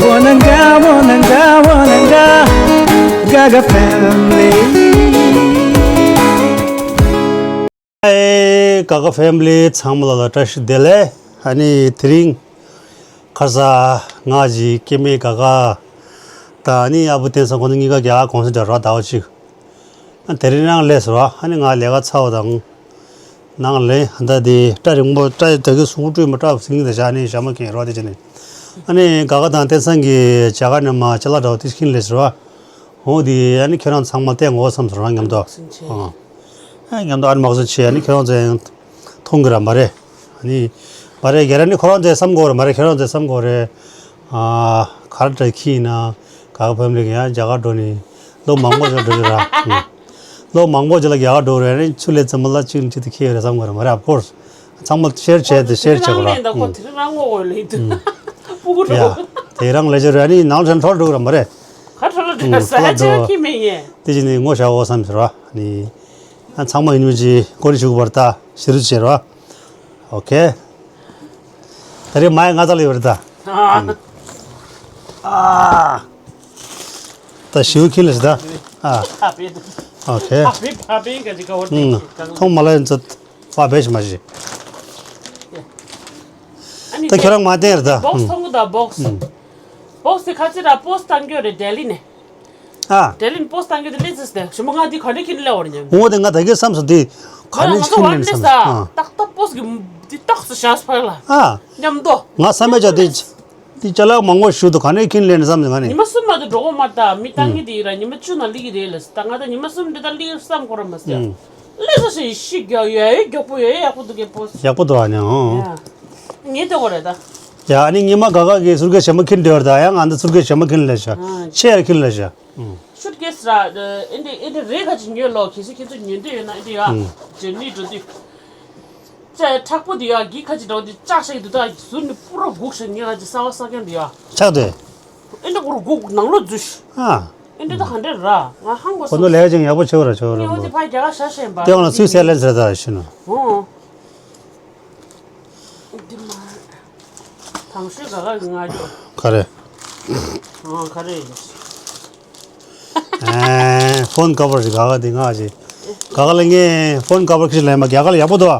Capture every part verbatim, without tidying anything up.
Wananga, wananga, wananga, Gaga family. ཨེ། ག་ག་ཕེ་མི་ལི་ཚང་མ་ལ་ལ་བཀྲ་ཤིས་བདེ་ལེགས། ཨ་ནི་དེ་རིང་ཁ་ས་ང་གི་སྐྱེ་དམན་ག་ག་དང་ཨ་ནི་ཨ་བུ་བསྟན་སངས་ཁོང་ཚོ་གཉིས་ཀ་རྒྱ་གར་གུང་སེང་འདྲ་རོགས་ཟླ་བ་གཅིག་ཨ། དེ་རིང་རང་སླེབས་སོང་བ། ཨ་ནི་ང་ལས་ཀ་ཚར་བ་དང་། ནང་ལས་ཧ་ད་དེ་སྐྲ་རིང་པོ་སྐྲ་ད་གི་ཟུག་སྤྲུས་མ་སྐྲ་ཟིང་ད་བཞག་ནས་ཞྭ་མོ་ཁེངས་རོགས་དེ་བྱས་ནས། ཨ་ནི་ག་ག་དང་བསྟན་སངས་ཀྱིས་རྒྱ་གར་ནས་མ་ཅ་ལག་འདྲ་བོ་དེ་ཁྱེར་སླེབས་སོང་བ། འོ་དེ་ཨ་ནི་ཁྱེད་རང་ཚང་མ་བལྟས་འོ་བསམ་སོང་རང་མཉམ་དུ། ཨ། ཨ་མཉམ་དུ་ཨ་ནི་མག་སོ་ཆེ་ཨ་ནི་ཁྱེད་རང་ཚོ་ཡང་མཐོང་གི་ར་མ་རེད། ཨ་ནི་མ་རེད་རྒྱ་ར་ནི་ཁོ་རང་ཚོས་བསམ་གོ་ར་མ་རེད། ཁྱེད་རང་ཚོས་བསམ་གོ་རེད། ཨ། ག་རེ་འདྲ་ཁྱི་ཡིན་ན་ག་ག་ཕེ་མི་ལི་གི་ཡང་རྒྱ་གར་འགྲོ་ནི་ལོ་མང་པོ་ཅིག་འགྲོ་རྒྱུ་ར། ཨ། ལོ་མང་པོ་ཅིག་ལ་རྒྱ་གར་འགྲོ་རེད། ཨ་ནི་ཆུ་ལས་རྩེ་མོ་ལ་གཅིག་ནས་གཅིག་ཏུ་ཁྱེར་ཡོད་རེད་བསམ་གོ་ར་མ་རེད། Of course ཚང་མ་ཤེར་བྱས་ཏེ་ཤེར་བྱེད་དགོས་ར། ཁོ་དེ་རང་ངོ་ལེ་དུ་སྤུ་གུ་ཡ། རོ། དེ་རང་ལས་བྱེད་ར་ནི་ནང་ལ་འཕྲོ་འགྲོ་གི་ར་མ་རེད། ག་འཕྲོ་ལ་འགྲོ་ས་ཆ་ཁྱི་མེད་ཡེ། དེ་བཞིན་ནི་ངོ་ཤ་འོ་བསམ་ཟེར་བ་ནི། ཨ་ཚང་མ་ཡིན་མི་ཅི་གོ་རི་ཞུགས་པར་ལྟ་ཞེ་རུ་བྱེད་ར། ཨོ་ཁེ། ད་རེས་མ་ཡ་ང་ཚ་ལ་ཡོད་རེད་ད། ཨ། ད་ཞིའུ་ཁྱི་ལ་ཞིག་ད། ཨ། ཨོ་ཁེ། ཐོང་མ་ལ་ཡིན་ཚོད། ཕ་བེ་ཞིག་མ་ཞིག་ད་ཁྱོད་རང་མ་བསྟན་རེད་ད། སྦོག་སི་མཐོང་གི་ད་སྦོག་སི། སྦོག་སི་དེ་ཁ་ཚིག་ར་པོ་སི་བཏང་རྒྱུ་རེད་ལྡི་ལི་ནས། ཨ། ལྡི་ལི་ནས་པོ་སི་བཏང་རྒྱུ་དེ་སླེབས་ཚར་སྟེ་ཞུ་མ་ང་འདི་ག་འདྲ་ཁྱེར་ནས་སླེབས་པ་རེད་སྙམ། འོ་དེ་ང་ད་གིན་བསམ་སོང་དེ་ག་ནས་ཁྱེར་ནས་སླེབས་སམ། ཏག་ཏག་པོ་སི་གི་འདི་ཏག་ཏག་བཞག་སོང་ཕར་ལ། ཨ། མཉམ་དུ། ང་བསམ་མེད་ཅག་དེ། འདི་ཅ་ལག་མང་པོ་ཞིག་འདུག་ག་ནས་ཁྱེར་ནས་སླེབས་ནས་བསམ་ང་ནི། ཉི་མ་གསུམ་མ་གཏོགས་འགྲོ་གི་མ་རེད་ད། མི་བཏང་གི་དེ་ར་ཉི་མ་བཅུ་ནང་སླེབས་ཀྱི་རེད་ལབ་ད་ང་ད་ཉི་མ་གསུམ་འདི་ད་སླེབས་བསམ་གོ་ར་མ་ཟད། སླེབས་ས་ཞིག་ཤི་རྒྱག་ཡོད་ཡོད་མགྱོགས་པོ་ཡོད་ཡོད་ཡག་པོ་འདུག་གས་པོ་སི། ཡག་པོ་འདུག་ཨ་ནི་ཨང་། ཡ། ངས་ལྟ་གོ་རེད་ད། ཡ་ཨ་ནི་ཉི་མ་ག་ག་གི་སུར་ཁེ་ཞེ་མ་ཁྱེར་འདི་བར་ད་ཡང་ང་འདི་སུར་ཁེ་ཞེ་མ་ཁྱེར་ལས་ཤ་ཆེ་ཡར་ཁྱེར་ལས་ཤ། ཤུད་ཀེ་སི་ར། ཨེ་འདི་ཨེ་འདི་རེ་ཁ་ཅིག་ཉོས་ལོ། གལ་སྲིད་ཁྱེད་ཚོ་ཉོས་འདོད་ཡོད་ན་ཨེ་འདི་ཡ། ཇེར་ནི་འགྲོ་དུས། ཅ་མཁྲེགས་པོ་འདི་ཡ་གི་ཁ་ཅིག་འདྲ་བོ་འདི་བཅག་བཞག་གི་འདུག་ད་ཟུར་ནི་པུ་ར་སྒུག་ཤག་ཉེ་ཁ་ཅིག་གསར་བ་གསར་རྐྱང་འདི་ཡ། ཆགས་ཏེ། ཨེ་འདི་པུ་ར་སྒུག་ནང་ལོགས་འཛུལ་ཤག་ཨ། ཨེ་འདི་ད་ག་འདྲ་ར་ང་ཧང་གོ་ཁོ་ཚོ་སོང་། ལས་ཀྱང་ཡག་པོ་བྱེད་པ་ར་ཆོག་ར་ངས་འོ་མོ། དེ་ཕ་རྒྱ་གར་ཤ་ཤེས་པ་དེ་འོ་ན་སུད་སི་ཨེར་ལན་ཟེར་ད་ཤི་ནོ། འོ། འདི་མ། དང་ཤོས་ག་ག་གི་ང་རྒྱོ། ག་རེ། ཨ་ག་རེ་ཡིན། ཨེ། ཕོན་ཀ་བར་ཞིག་ག་ག་འདི་ང་ཞིག་ག་ག་ལ་ངས་ཕོན་ཀ་བར་ཁྱི་ལེན་པ་རྒྱ་གར་ཡག་པོ་འདུག་ཨ།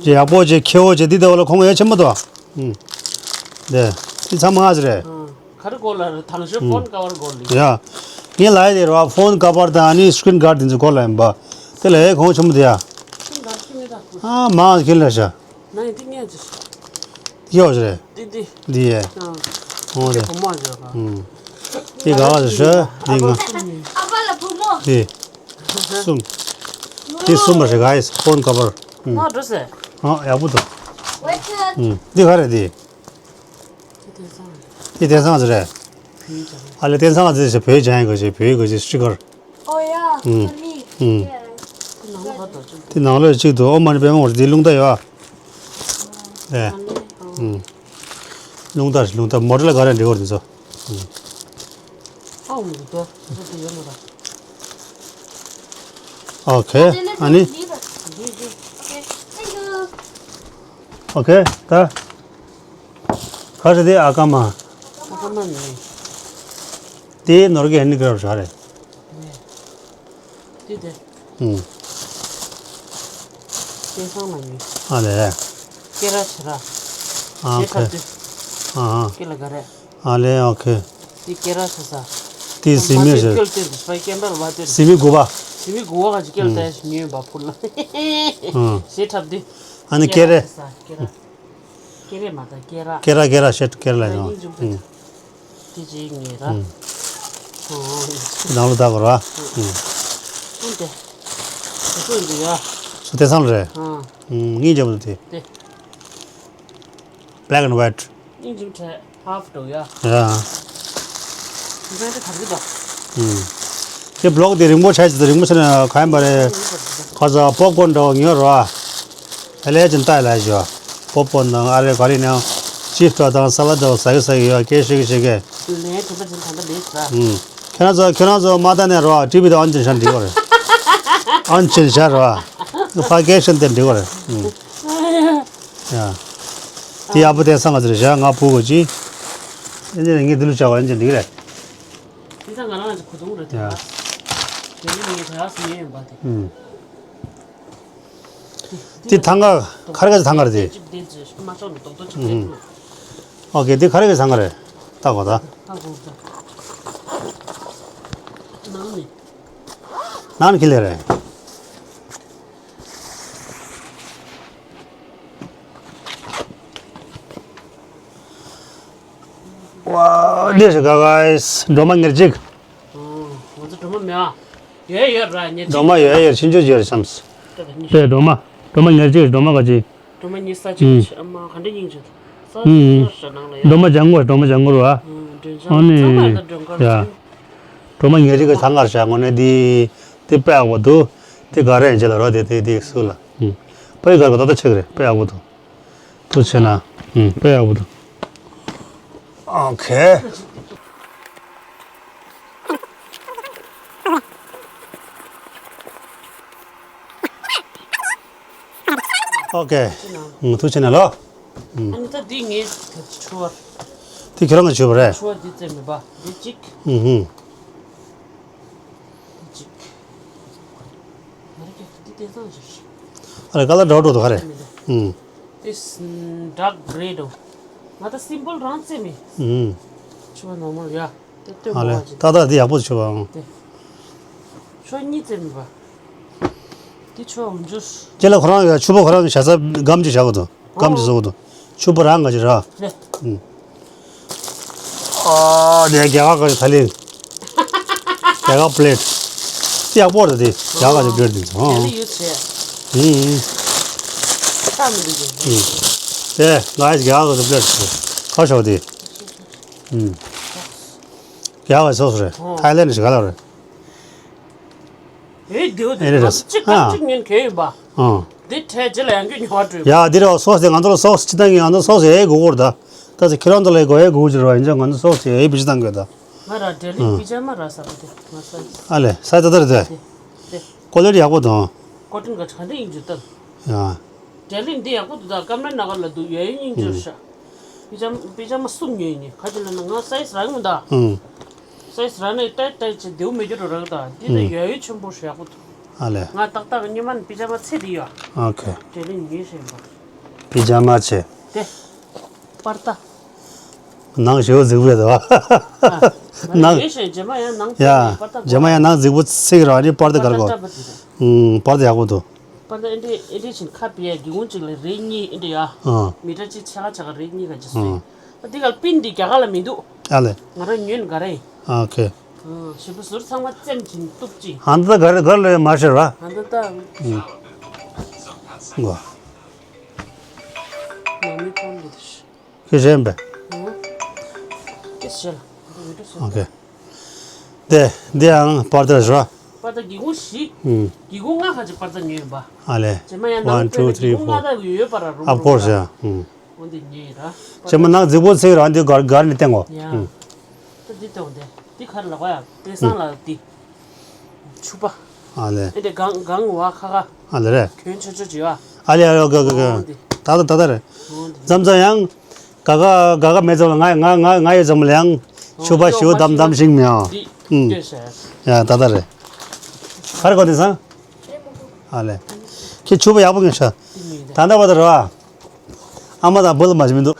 ཅེ་ཡག་པོ་ཅེ་ཁྱེའོ་ཅེ་འདི་ལྟ་བུ་ལ་ཁོང་ཡ་ཆེན་པོ་འདུག་ཨ། ཨུ། འདི། འདི་ཚང་མ་ང་ཞིག་རེད། ག་རེ་གོ་ལ་རེད་དང་ཤོས་ཕོན་ཀ་བར་གོ་ལ། ཡ། ངས་ལ་ཡ་དེ་ར་ཕོན་ཀ་བར་དང་ཨ་ནི་སི་ཀི་རིན་གར་ཌི་འདི་ཚོ་གོ་ལ་ཡིན་པ། དེ་ལ་ཡ་ཁོང་ཆེན་པོ་འདུག་ཡ། སི་ཀི་རིན་གར་ཌི་ཁྱི་མི་ད། ཨ་མ་ཁྱི་ལ་ཤ། ན་ཡི་འདི་ངས་ཅི། འདི་ཡོད་རེད། འདི་འདི། འདི་ཡས། ཨ། འོ་རེད། བུ་མོ་ཡོད་ག་ཨུ། འདི་ག་བ་རེད་ཤོད་འདི་ང་། ཨ་ཕ་ལ་བུ་མོ། འདི། གསུམ། འདི་གསུམ་རེད་ག་ཡིས་ཕོན་ཀ་བར། ཨུ། ང་འགྲོ་ཟེར། ཨ་ཡག་པོ་འདུག་ཝེ་ཁི། ཨུ། འདི་ག་རེད་འདི། འདི་བསྟན་སངས་རེད། ཨ་ལེ་བསྟན་སངས་ཟེར་ཞེས་བོད་ཀྱི་ཡང་གོ་ཞེས་བོད་གོ་ཞེས་སྤྱི་གར། ཨོ་ཡ། ཨུ། ཨུ། དེ་ནང་ལོགས་གཅིག་ཏུ་ཨོ་མ་ནི་པདྨ་འོར་འདི་རླུང་རྟ་ཡོད་ཨ། ཨེ། ཨུ། རླུང་རྟ་རླུང་རྟ་མོ་ཊ་ལ་ག་རེ་འདྲི་བར་འདི་ཚོ། ཨུ། ཨོ་མི་འདུག་ཨོ་ཁེ་ཨ་ནི། ཨོ་ཁེ་ད། ག་རེ་དེ་ཨ་ཀ་མ། ཨ་ཀ་མ་ནི། དེ་ནོར་གི་ཧེན་ཌི་ཀ་རབ་ཊི་རེད། དེ་དེ། ཨུ། བསྟན་སངས་ལ་ཉོས། ཨ་ལེ། སྐེ་ར་ཆེ་ར། ཨ་ཁེ། ཨ་ཨ། སྐེ་ལ་ག་རེ། ཨ་ལེ་ཨོ་ཁེ། དེ་སྐེ་ར་ཆེ་ས། དེ་ཟི་མི་རེད། སྐེ་ལ་བསྟན་དུ་སྤའི་སྐེ་འདྲ་ལ་བ་དེ། ཟི་མི་དགུ་པ། ཟི་མི་དགུ་པ་ག་ཅིག་སྐེ་ལ་བསྟན་ཞིག་ཉོས་པ་ཕུ་ལ། ཨ། ཞེ་འཁྲབ་དེ། ཨ་ནི་སྐེ་རེ། སྐེ་ར་ཆེ་ས་སྐེ་ར། ཀེ་རེ་མ་ད་ཀེ་ར། ཀེ་ར་ཀེ་ར་ཤེད་ཀེ་ར་ལ་ཡོང་། ཨུ། དེ་ཅིག་ངེས་ར། ཨུ། ནང་ལོ་ད་གོ་ར། ཨུ། ཨུ་དེ། སུ་སུ་འདི་ཡ། སུ་དེ་སང་རེད། ཨ། ཨུ་ངེས་ཅམ་དེ། དེ། Black and white། ཨིན་ཇིབ་ཧྥ་འགྲོ་ཡ། ཡ། འདི་ག་རེ་དང་། ཨུམ། དེ་བློག་དེ་རིང་པོ་ཆགས་ཀྱི་འདུག་རིང་པོ་ཆགས་ན་ག་ཡིན་པ་རེད། ཁ་ཚ་པོབ་ཀོརན་འདྲ་བོ་ཉོས་རོགས་ཨ། ཨ་ལས་ཀྱང་ལྟ་ལ་ཞོ། པོབ་ཀོརན་དང་ཨ་རེ་ག་རེ་ནང་ཅིབ་ཏོ་དང་སཱ་ལད་འདྲ་བོ་ཟ་གི་ཟ་གི་ཡོད་སྐད་ཤེས་གི་ཤེས་གི། ལས་དྲན་པ་ཅན་ད་ལྟ་ལས་ཟ། ཨུམ། ཁྱེད་རང་ཚོ་ཁྱེད་རང་ཚོ་མ་ལྟ་ནས་རོགས་ཨ་ཊི་ཝི་དང་ཨན་ཅིན་ཤན་འགྲིག་གོ་རེད། ཨན་ཅིན་ཤན་རོགས་ཨ། ཕ་སྐད་ཤན་དེ་འགྲིག་གོ་རེད། ཨུམ། ཡ། དེ་ཡག་པོ་དེ་སང་ང་ཚོར་བཞག་ང་བུ་གོ་ཅི། ཨེ་ནས་ངས་འདི་ལུ་བྱ་བ་ཨེ་ནས་འདི་གི་རེད། དེ་ཚ་ང་རང་ཅིག་གོ་དུང་རེད་དེ། ཡ། དེ་ནི་ངས་ག་ཡག་སུ་ཉོས་ཡིན་པ་དེ། ཨུམ། དེ་ཐང་ག་ཁ་ར་ག་ཚ་ཐང་ག་རེད་དེ། ཅིག་དེ་ཚོ་མ་ཆོག་ནས་རྡོག་རྡོག་ཅིག་ཨུམ། རེད་དེ། ཨོ་ཀེ་དེ་ཁ་ར་ག་ཚ་ཐང་ག་རེད། ལྟ་གོ་ད། ཧ་གོ་ད། ནང་ནས། ནང་ནས་ཁྱི་ལས་རེད། ཝ། ལེ་ཤ་ག་ག་སྒྲོལ་མ་ཉེར་གཅིག་ང་ཚོ་སྒྲོལ་མ་མེད་ཨ། ཡོད་ཡོད་ར་ཉེར་གཅིག་སྒྲོལ་མ་ཡོད་ཡོད་ཕྱིན་ཆད་ཡོད་རེད་བསམས། ལྟ་ག་ཉི་ཤུ། དེ་སྒྲོལ་མ། སྒྲོལ་མ་ཉེར་གཅིག་སྒྲོལ་མ་ག་ཅི། སྒྲོལ་མ་ཉི་ཤུ་རྩ་གཅིག་ཨ་མ་ག་འདྲ་སྙིང་རྗེ། ས་ས་ནང་ལ་ཡ། སྒྲོལ་མ་ལྗང་གུ་སྒྲོལ་མ་ལྗང་གུ་ར། ཨ། མགྲོན་ཆང་ཨ་ནི། ཚང་མ་ད་མགྲོན་ཁང་ཡ། ལ། སྒྲོལ་མ་ཉེར་གཅིག་གི་ཐང་གར་བཞག་དངོས་གནས་འདི། འདི་དཔེ་ཡག་པོ་འདུག་འདི་ག་རེ་ཡིན་ཅེ་ལ་རོ་དེ་དེ་དེ་སུ་ལ། ཨུམ། དཔེ་གར་གོ་ད་ད་ཆེ་གི་རེད་དཔེ་ཡག་པོ་འདུག་ཐུགས་ཆེ་ན། ཨུམ། དཔེ་ཡག་པོ་འདུག་ཨོ་ཁེ། ཨོ་ཁེ། ཨུམ། ཐུགས་ཆེ་ན་ལོ། ཨུམ། ཨ་ནི་ད་འདི་ངའི་ཆུ་བར། དེ་ཁྱེད་རང་གི་ཆུ་བར་རེད། ཆུ་བར་འདི་བཙེམ་མེད་པ་འདི་གཅིག་ཨུམ་ཧུམ། འདི་གཅིག་ང་རེ་ཀྱང་འདི་དེང་སང་ཞིག་ཨ་རེ་ཀ་ལ་འདྲ་འགྲོ་འདུག་ཧ་རེ། མི་འདུག་ཨུམ། འདི་ཌག་གྷེ་རེད་འདུག་ང་ད་སིམ་པལ་རང་བཙེམ་མེད། ཨུམ། ཆུ་བར་ནོར་མལ་ཡ། དེ་ལྟོས་ཨ་མ་ལེ་བ་ཅིག་ད་ད་འདི་ཡག་པོ་ཆུ་བར་ཨང་། དེ། ཆུ་བར་གཉིས་བཙེམ་མེད་པ། དེ་ཆུ་བར་འོན་ཆུ། ཁྱེད་ལ་ཁོ་རང་ཡ་ཆུ་བར་ཁོ་རང་གི་ཞྭ་ས་སྒམ་གཅིག་བཞག་གི་འདུག་སྒམ་གཅིག་བཟོ་གི་འདུག་ཆུ་བར་རང་ག་ཅིག་ར། ལེ། ཨུམ། ཨ་ནི་རྒྱ་གར་ག་ཅིག་ཐ་ལིན། རྒྱ་གར་པི་ལེ་ཊི། དེ་ཡག་པོ་རེད་དེ་རྒྱ་གར་ག་ཅིག་པི་ལེ་ཊི་དེ་ཨང་། ལེ་ཡུ་ཟེ། ཨུམ་ཨུམ། ས་མི་འདུག་གི་ཨུམ། དེ་ང་ཡི་རྒྱ་གར་ག་ཅིག་པི་ལེ་ཊི་དེ་ཁ་ཤོག་དེ། ཨུམ། རྒྱ་གར་ག་ཅིག་སོ་སོ་རེད་ཨང་། ཐའི་ལེན་ཌི་ཞིག་ག་ལ་རེད། ཨེ་འདིའོ་འདི་ཨེ་རེད་ང་ཚོ་གཅིག་ཨ་སྐབས་གཅིག་ཉན་གལ་ཡོད་པ། ཨ། འདི་འཕྲལ་རྗེས་ལ་ཡང་བསྐྱར་ཉོ་བ་འགྲོ་ཡ། ཡ་འདི་རེད་སོགས་དེ་ང་ཚོ་ལ་སོགས་སྤྱི་བཏང་གི་ང་ཚོ་སོགས་ཨེ་དགོས་སྐོར་ད། ད་ཚེ་ཁྱེད་རང་ཚོ་ལ་ཨེ་དགོས་ཨེ་དགོས་ཀྱི་རེད་བ་ཡིན་ཙང་ང་ཚོ་སོགས་ཨེ་བི་ཇི་བཏང་དགོས་ད། ང་ར་ཌེ་ལི་ཨ། པི་ཇ་མ་ར་ས་བ་དེ་ང་ས། ཨ་ལེ་ས་ད་ད་རེད་དེ། དེ། ཀོ་ལི་ཊི་ཡག་པོ་དང་། ཀོ་ཊོན་ག་ཆ་འདི་ཡིན་རྒྱུ་ད། ཡ། ཌེ་ལི་འདི་ཡག་པོ་འདུག་ད་ཀམ་ར་ན་གར་ལ་འདུག་ཡ་ཡ་སྙིང་རྗེ་ཤ། པི་ཇ་མ་པི་ཇ་མ་གསུམ་ཉོས་ཡིན་ག་ཅི་ལ་ན་ང་སའི་ཛི་རང་ཡོང་ད། ཨུམ། སའི་ཛི་རང་ནས་ཏའི་ཏའི་ཅི་འདེའུ་མེ་རྒྱུ་རུ་རག་ད་འདི་ད་ཨུམ། ཡ་ཡ་ཆེན་པོ་ཤ་ཡག་པོ་འདུག་ཨ་ལེ། ང་ཏག་ཏག་ཉི་མ་ནས་པི་ཇ་མ་ཚེ་འདི་ཡ། ཨོ་ཁེ། ཌེ་ལི་ཉོས་ཤ་ཡིན་པ། པི་ཇ་མ་ཆེ། དེ། པར་ཏ། ནང་ཞེ་པོ་རྫིག་པོ་རེད་དོ། ནང་། ཡེ་ཤེས་རྗེས་མ་ཡང་ནང་ཡ། པར་ཏ་རྗེས་མ་ཡང་ནང་རྫིག་པོ་ཚིག་ར་ནི་པར་ཏ་གར་གོ། པར་ཏ་ཡག་པོ་འདུག་པར་ཏ་ཡག་པོ་འདུག་པར་ཏ་ཨེ་འདྲས་ཨེ་འདྲས་ཕྱིན་ཁ་བི་ཡ་སྒེའུ་ཁུང་གཅིག་ལ་རེ་གཉིས་ཨེ་འདྲས་ཡ། ཨ། མི་ཏྲ་གཅིག་ཆ་ག་ཆ་ག་རེ་གཉིས་ག་ཅིག་སོང་། ཨ། འདི་ག་པིན་འདི་རྒྱ་གར་ལ་མི་འདུག་ཨ་ལེ། ང་རང་ཉོས་ནས་ག་རེ་ཡིན། ཨ་ཁེ། ཞེ་པོ་ཟུར་ཚང་མ་བཙེམ་གྱིན་གཏུབ་ཅིག་ཨ་ད་ག་རེ་ག་རེ་ལ་ཡོད་མ་ཤེས་ར། ཨ་ད་ད། ཨུ། གོ། མ་མི་ཕོན་འདི་དུ་ཤི། ཁྱེད་གཞན་པས། ཨུ། ཏི་ཤི་ལ། འདི་འདྲ་སོ། ཨོ་ཁེ། དེ་འདི་ཡང་པར་ཏ་རེད་ར། པར་ཏ་སྒེའུ་ཁུང་བཞི། ཨུ། སྒེའུ་ཁུང་ལྔ་ཁ་ཅིག་པར་ཏ་ཉོས་ཡིན་པ། ཨ་ལེ། རྗེས་མ་ཡང་ནང་One, two, དཔེར་ན་སྒེའུ་three, ཁུང་ལྔ་four. དག་ཡོད་པ་ར་རུང་Of course, རུང་ར། Yeah. ཨུ། འོ་འདི་ཉོས་ཡིན་ར། རྗེས་མ་ནང་རྫིག་པོ་ཚིག་ར་འདི་གར་གར་ནས་བསྟན་གོ་ཡ། ཨུ། ད་འདི་ལྟ་བུ་འདི་འདི་གར་ལ་གོ་ཡ་དེ་སང་ལ་འདི། ཕྱུ་པ། ཨ་ལེ། ཨེ་འདྲ་གང་གང་བ་ཁ་ཁ། ཨ་ལེ་རེད། གྱོན་ཆོ་ཆོ་བྱེད་བ། ཨ་ལེ་ཨ་ལེ་ག་ག་ག་ཨོ་འདི། ད་ད་ད་ད་རེད། ཨོ་འདི། མཚམས་མཚམས་ཡང་། ག་ག་ག་ག་མེད་ཙམ་ལ་ང་ང་ང་ང་ཡོད་ཙམ་ལ་ཡང་། ཕྱུ་པ་ཞེའུ་དམ་དམ་ཞིག་མི་ཡང་། འདི་ཨུམ། ལྟོས་ཤག་ཡ་ད་ད་རེད། ག་རེ་གོ་དེང་སང་། ཨ་ལེ། ཁྱེད་ཕྱུ་པ་ཡག་པོ་ངས་ཤ། འདི་མི་ཡིན་ད། ད་ད་བ་ད་རེད་བ། ཨ་མ་དང་བུ་ལ་མ་ཞིག་མི་འདུག་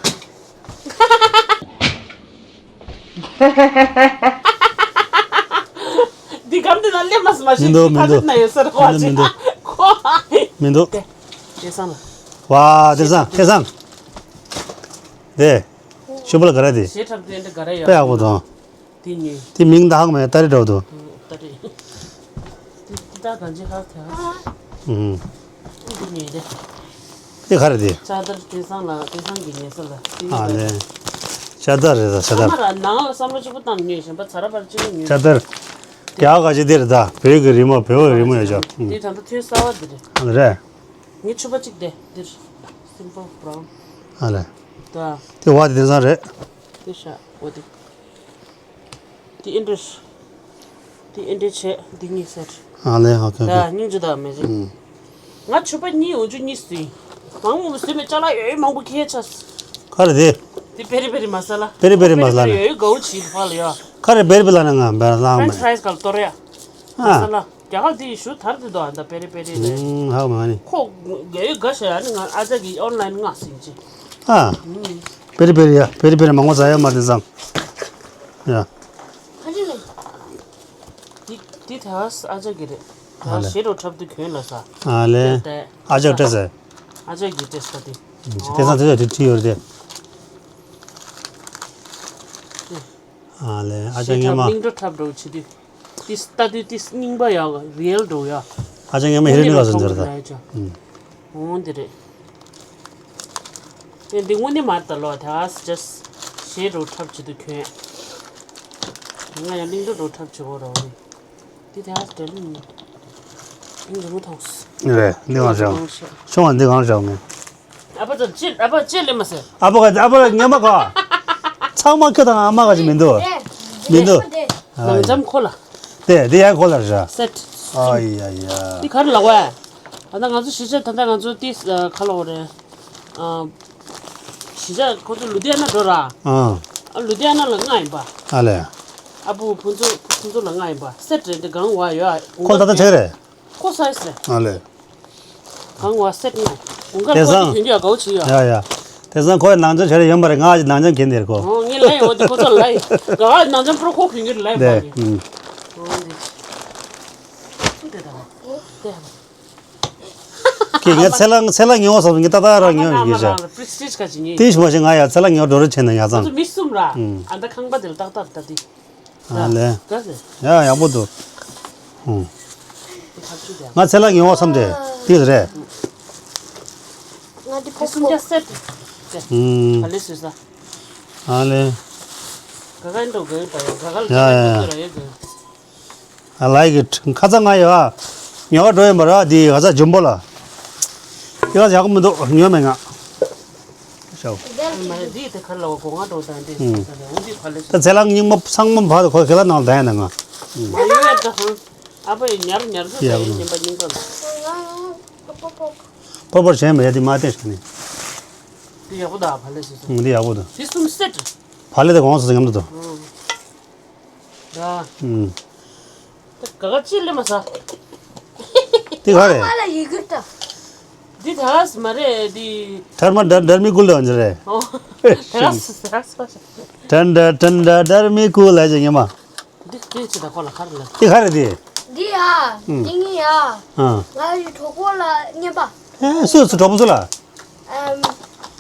འདི་གམ་དེ་ན་སླེབས་མ་སོང་མ་ཤེས། མི་འདུག་མི་འདུག་ཁ་ཆེ་ན་ཡོད་ས་རེད་བ། མི་འདུག་ཁོ། མི་འདུག་དེ་དེང་སང་ལ། བ་དེང་སང་དེང་སང་། དེ། ཤུ་བ་ལ་ག་ར་དེ། ཞེ་ཁྲབ་དེ་འདྲ་ག་ར་ཡོད། དཔེ་ཡག་པོ་དང་། དེ་ཉོས། དེ་མིང་ད་ཧང་མེད་ཏ་རི་འགྲོ་འདུག་ཨ་ཏ་རི། དེ་དེ་ད་གང་ཅི་ཧ་ཐལ། ཨུམ། དེ་ཉོས་དེ། དེ་ག་རེ་དེ། ཅ་དར་དེང་སང་ལ་དེང་སང་གི་ཉོས་ས་ལ་དེ་ཨ་ལེ། ཅ་དར་རེད་ད་ཅ་དར། ཨ་མ་ར་ནང་ལ་བསམ་བློ་གཅིག་པོ་བཏང་ཉོས་གཞན་པ་ཚ་ར་བར་གཅིག་པོ་ཉོས། ཅ་དར། རྒྱ་ག་ཅི་དེ་རེད་ད་བོད་ཀྱི་རི་མོ་བོད་པའི་རི་མོ་ཡོད་ཅོག་དེ་ད་ལྟ་ཐོན་གསར་བ་དེ་རེད། ཨ་ལེ་རེད། ངའི་ཕྱུ་པ་གཅིག་དེ་འདིར། སིམ་པལ་བྷ་རའུན། ཨ་ལེ། ད། དེ་བ་དེ་དེང་སང་རེད། དེ་ཤ་འོ་དེ། དེ་ཨེ་འདྲས། དེ་ཨེ་འདྲས་བྱས་འདི་གཉིས་ཟེར། ཨ་ལེ་ཨོ་ཁེ་ཨོ་ད་ཁེ། སྙིང་རྗེ་དང་མེ་ཟེར། ཨུམ། ང་ཕྱུ་པ་གཉིས་འོ་ཇུ་གཉིས་ཟིན། མང་མོ་བཟོས་མེད་ཅ་ལག་ཡོད་མང་པོ་ཁྱེར་ཆ། ག་རེ་དེ། དེ་པེ་རི་པེ་རི་མ་ས་ལ། པེ་རི་པེ་རི་མ་ས་ལ་ནི། ཡོད་ཡོད་དགའ་བོ་བྱིས་ཕ་ལ་ཡ། ཁ་རེ་པེ་རི་པེ་རི་ལ་ན་ང་བེ་ར་ལང་མེ། French fries ག་ལ་གཏོར་ཡ། མ་ས་ལ། རྒྱ་གར་དེ་ཡི་ཞུ་དར་དེ་དོ་ཨ་ད་པེ་རི་པེ་རི་ལ། ཨུམ་ཧ་མ་ནི། ཁོ་ཡོད་ཡོད་དགའ་ཤ་ཡ་ནི་ང་ཨ་ཅག་གི་ཨོན་ལན་ང་སིང་ཅི། ཨ། ཨུམ། པེ་རི་པེ་རི་ཡ་པེ་རི་པེ་རི་མང་པོ་ཟ་ཡ་མ་དེ་ཙང་། ཡ། ཁ་ཅིག་ལ། དེ་དེ་ད་ཨ་ཅག་གི་རེད། ཨ་ལེ། ཞེ་རོ་འཁྲབ་དུས་གྱོན་ལ་ས། ཨ་ལེ། དེ་ཨ་ཅག་སྤྲད་ཟེར། ཨ་ཅག་གི་སྤྲད་ས་དེ། དེ་སང་དེ་ཚོ་དེ་ཁྲིད་ཡོད་རེད་དེ། ཨ་ལེ་ཨ་ཅག་ཞེ་སྔོན་མ། འཁྲབ་གླིང་འགྲོ་འཁྲབ་འགྲོ་བྱེད་དུས། དེ་ལྟ་དུས་དེ་རྙིང་པ་ཡག་རི་ཡལ་འགྲོ་ཡ། ཨ་ཅག་སྔོན་མ་ཧེ་རི་ནི་ག་སོང་ཟེར་ད། ཨུམ། འོང་དེ་རེད། དེ་འདི་དངོས་གནས་མར་ད་ལོ་ད་ཨ་ཇས་ཞེ་རོ་འཁྲབ་བྱེད་དུས་གྱོན། ང་ཡང་གླིང་འགྲོ་རོ་འཁྲབ་བྱེད་གོ་རོ་རེད། འདི་ད་ཨ་ཇས་འདྲ་ལུགས་མིན། འདི་འདྲ་མོ་མཐོང་སོང་། རེད་འདི་གང་བྱུང་། ཤོང་བ་འདི་གང་བྱུང་ངས། ཨ་ཕ་ཚོ་ཅི་ཨ་ཕ་ཅི་ལས་མ་ཟེར། ཨ་ཕ་ག་ཨ་ཕ་ལ་ཉན་མ་ག་ཚང་མ་ཁྱོད་དང་ཨ་མ་ག་ཅི་མི་འདུག་མི་འདུག་ནང་འཇམ་ཁོ་ལ། དེ་དེ་ཡང་ཁོ་ལ་རེད། སེ་ཊི། ཨ་ཡ་ཡ། འདི་ག་རེ་ལབ་པས། ཨ་ད་ང་ཚོ་གཞིས་ཆགས་ད་ལྟ་ང་ཚོ་ཏིས་ཁ་ལོ་རེད། གཞིས་ཆགས་ཁོ་ཚོ་ལུ་དྷི་ཡ་ན་འགྲོ་ར། ཨ་ལུ་དྷི་ཡ་ན་ལ་ལྔ་ཡིན་པ། ཨ་ལས། ཨ་བུ་ཕུན་ཚོགས་ཕུན་ཚོགས་ལ་ལྔ་ཡིན་པ་སེ་ཊི་རེད་འདི་གང་བ་ཡོད་ཨ། ཁོ་ད་ལྟ་ཆགས་རེད། ཁོ་སའི་ཟེར། ཨ་ལས། གང་བ་སེ་ཊི་ན། དགུན་ཁ་དེང་ཁོ་སང་། དེ་ཡོད་གའུ་ཆི་ཡོད། ཡ་ཡ། དེང་སང་ཁོའི་ནང་ཆེན་བྱས་ཡོང་པ་རེད་ང་ནང་ཆེན་གྱིན་དེར་ཁོ། ཨོ་ངས་ལབ་ཡོང་འདི་ཁོ་ཚོ་ལབ་ཡིན། ག་ནང་ཆེན་པྲོ་ཁོ་གུན་གྱི་ལབ་པ་ཡིན། ཨུམ། ཨོ་འདི། སུ་དེ་དང་། དེ། ཁྱེད་ངས་ཚེ་ལང་ཚེ་ལང་ཉོ་བསམ་ངས་ཏག་ཏག་རང་ཉོ་ཡོད་ཀྱི་ཤག་པྲི་སི་ཊིཇ་ག་ཅིག་ཉོས། དེ་ཞུ་མ་ཤེས་ང་ཡ་ཚེ་ལང་ཉོ་འགྲོ་རེ་བྱས་ན་ཡ་ཚང་། ཚོ་མི་གསུམ་ར། ཨུམ། ཨ་ད་ཁང་པ་དེ་ལ་ཏག་ཏག་ད་དེ། ཨ་ལས། ཡ་ཡག་པོ་འདུག་ཨུ། ང་ཚེ་ལ་ངེས་པ་བསམ་སྟེ་དེ་རེད། ང་འདི་ཕོག་སུམ་ཆ་སེར་ཏེ། ཨུ། ག་ལེ་སོས་ས། ཨ་ལས། ག་ག་འགྲོ་དགོས་པ་ཡོད་ག་ག་ལ་ཡ་ཡ་ཡ། འགྲོ་ཡོད་དགོས། I like it. ཁ་ཚ་ང་ཡོད་ཨ། ཉོ་བ་འགྲོ་ཡིན་པ་ར་དེ་ཁ་ཚ་འཇམ་པོ་ལ། དེ་ཁ་ཡག་པོ་མི་འདུག་ཉོ་མེད་ང་། ཤའོ། མ་རེད་འདི་དེ་ག་ལ་བ་གོ་ང་འགྲོ་དང་འདི་ཨུམ། ད་འདི་འོང་འདི་ཕ་ལེ་ད་ཚེ་ལང་རྙིང་མ་ཚང་མ་བར་དུ་ཁོ་ཁེ་ལ་ནང་ལ་ད་ཡ་ན་ང་། ཨུམ། མ་ཡོད་ཡ་ད་ཧང་། ཨ་ཕ་ཡི་ཉར་ཉར་གི་ཡག་ཡིན་ཉིན་པ་རྙིང་པ་ལ། པོར་པོར་བྱས་མ་ཡ་འདི་མ་བལྟས་ཤག་ནི། འདི་ཡག་པོ་ད་ཕ་ལེ་སི་སི། ཨུམ་འདི་ཡག་པོ་འདུག་འདི་གསུམ་སེ་ཊི། ཕ་ལེ་དེ་གོང་སོ་སོ་མཉམ་དུ་འདུག་ཨུམ། ད། ཨུམ། ད་ག་ག་ཅི་ལེ་མ་ས། དེ་ག་རེད། ཨ་ལ་ཡི་གེ་ད། འདི་ད་ས་མ་རེད་འདི། ཐར་མ་ཌར་ཌར་མི་ཀུལ་ལ་འཇི་རེད། ཨོ། ད་ས་ད་ས། ཏན་ཌ་ཏན་ཌ་ཌར་མི་ཀུལ་ལ་ཇི་ཉི་མ། འདི་འདི་ཅི་ད་ཁོ་ལ་ག་རེ་ལ། དེ་ག་རེད་དེ། འདི་ཡ། ཨུམ། འདི་ངི་ཡ། ཨ། ང་ཡི་གྲོགས་པོ་ལ་རྙེད་པ། ཨེ་སུ་སུ་གྲོགས་པོ་སུ་ལ། ཨམ།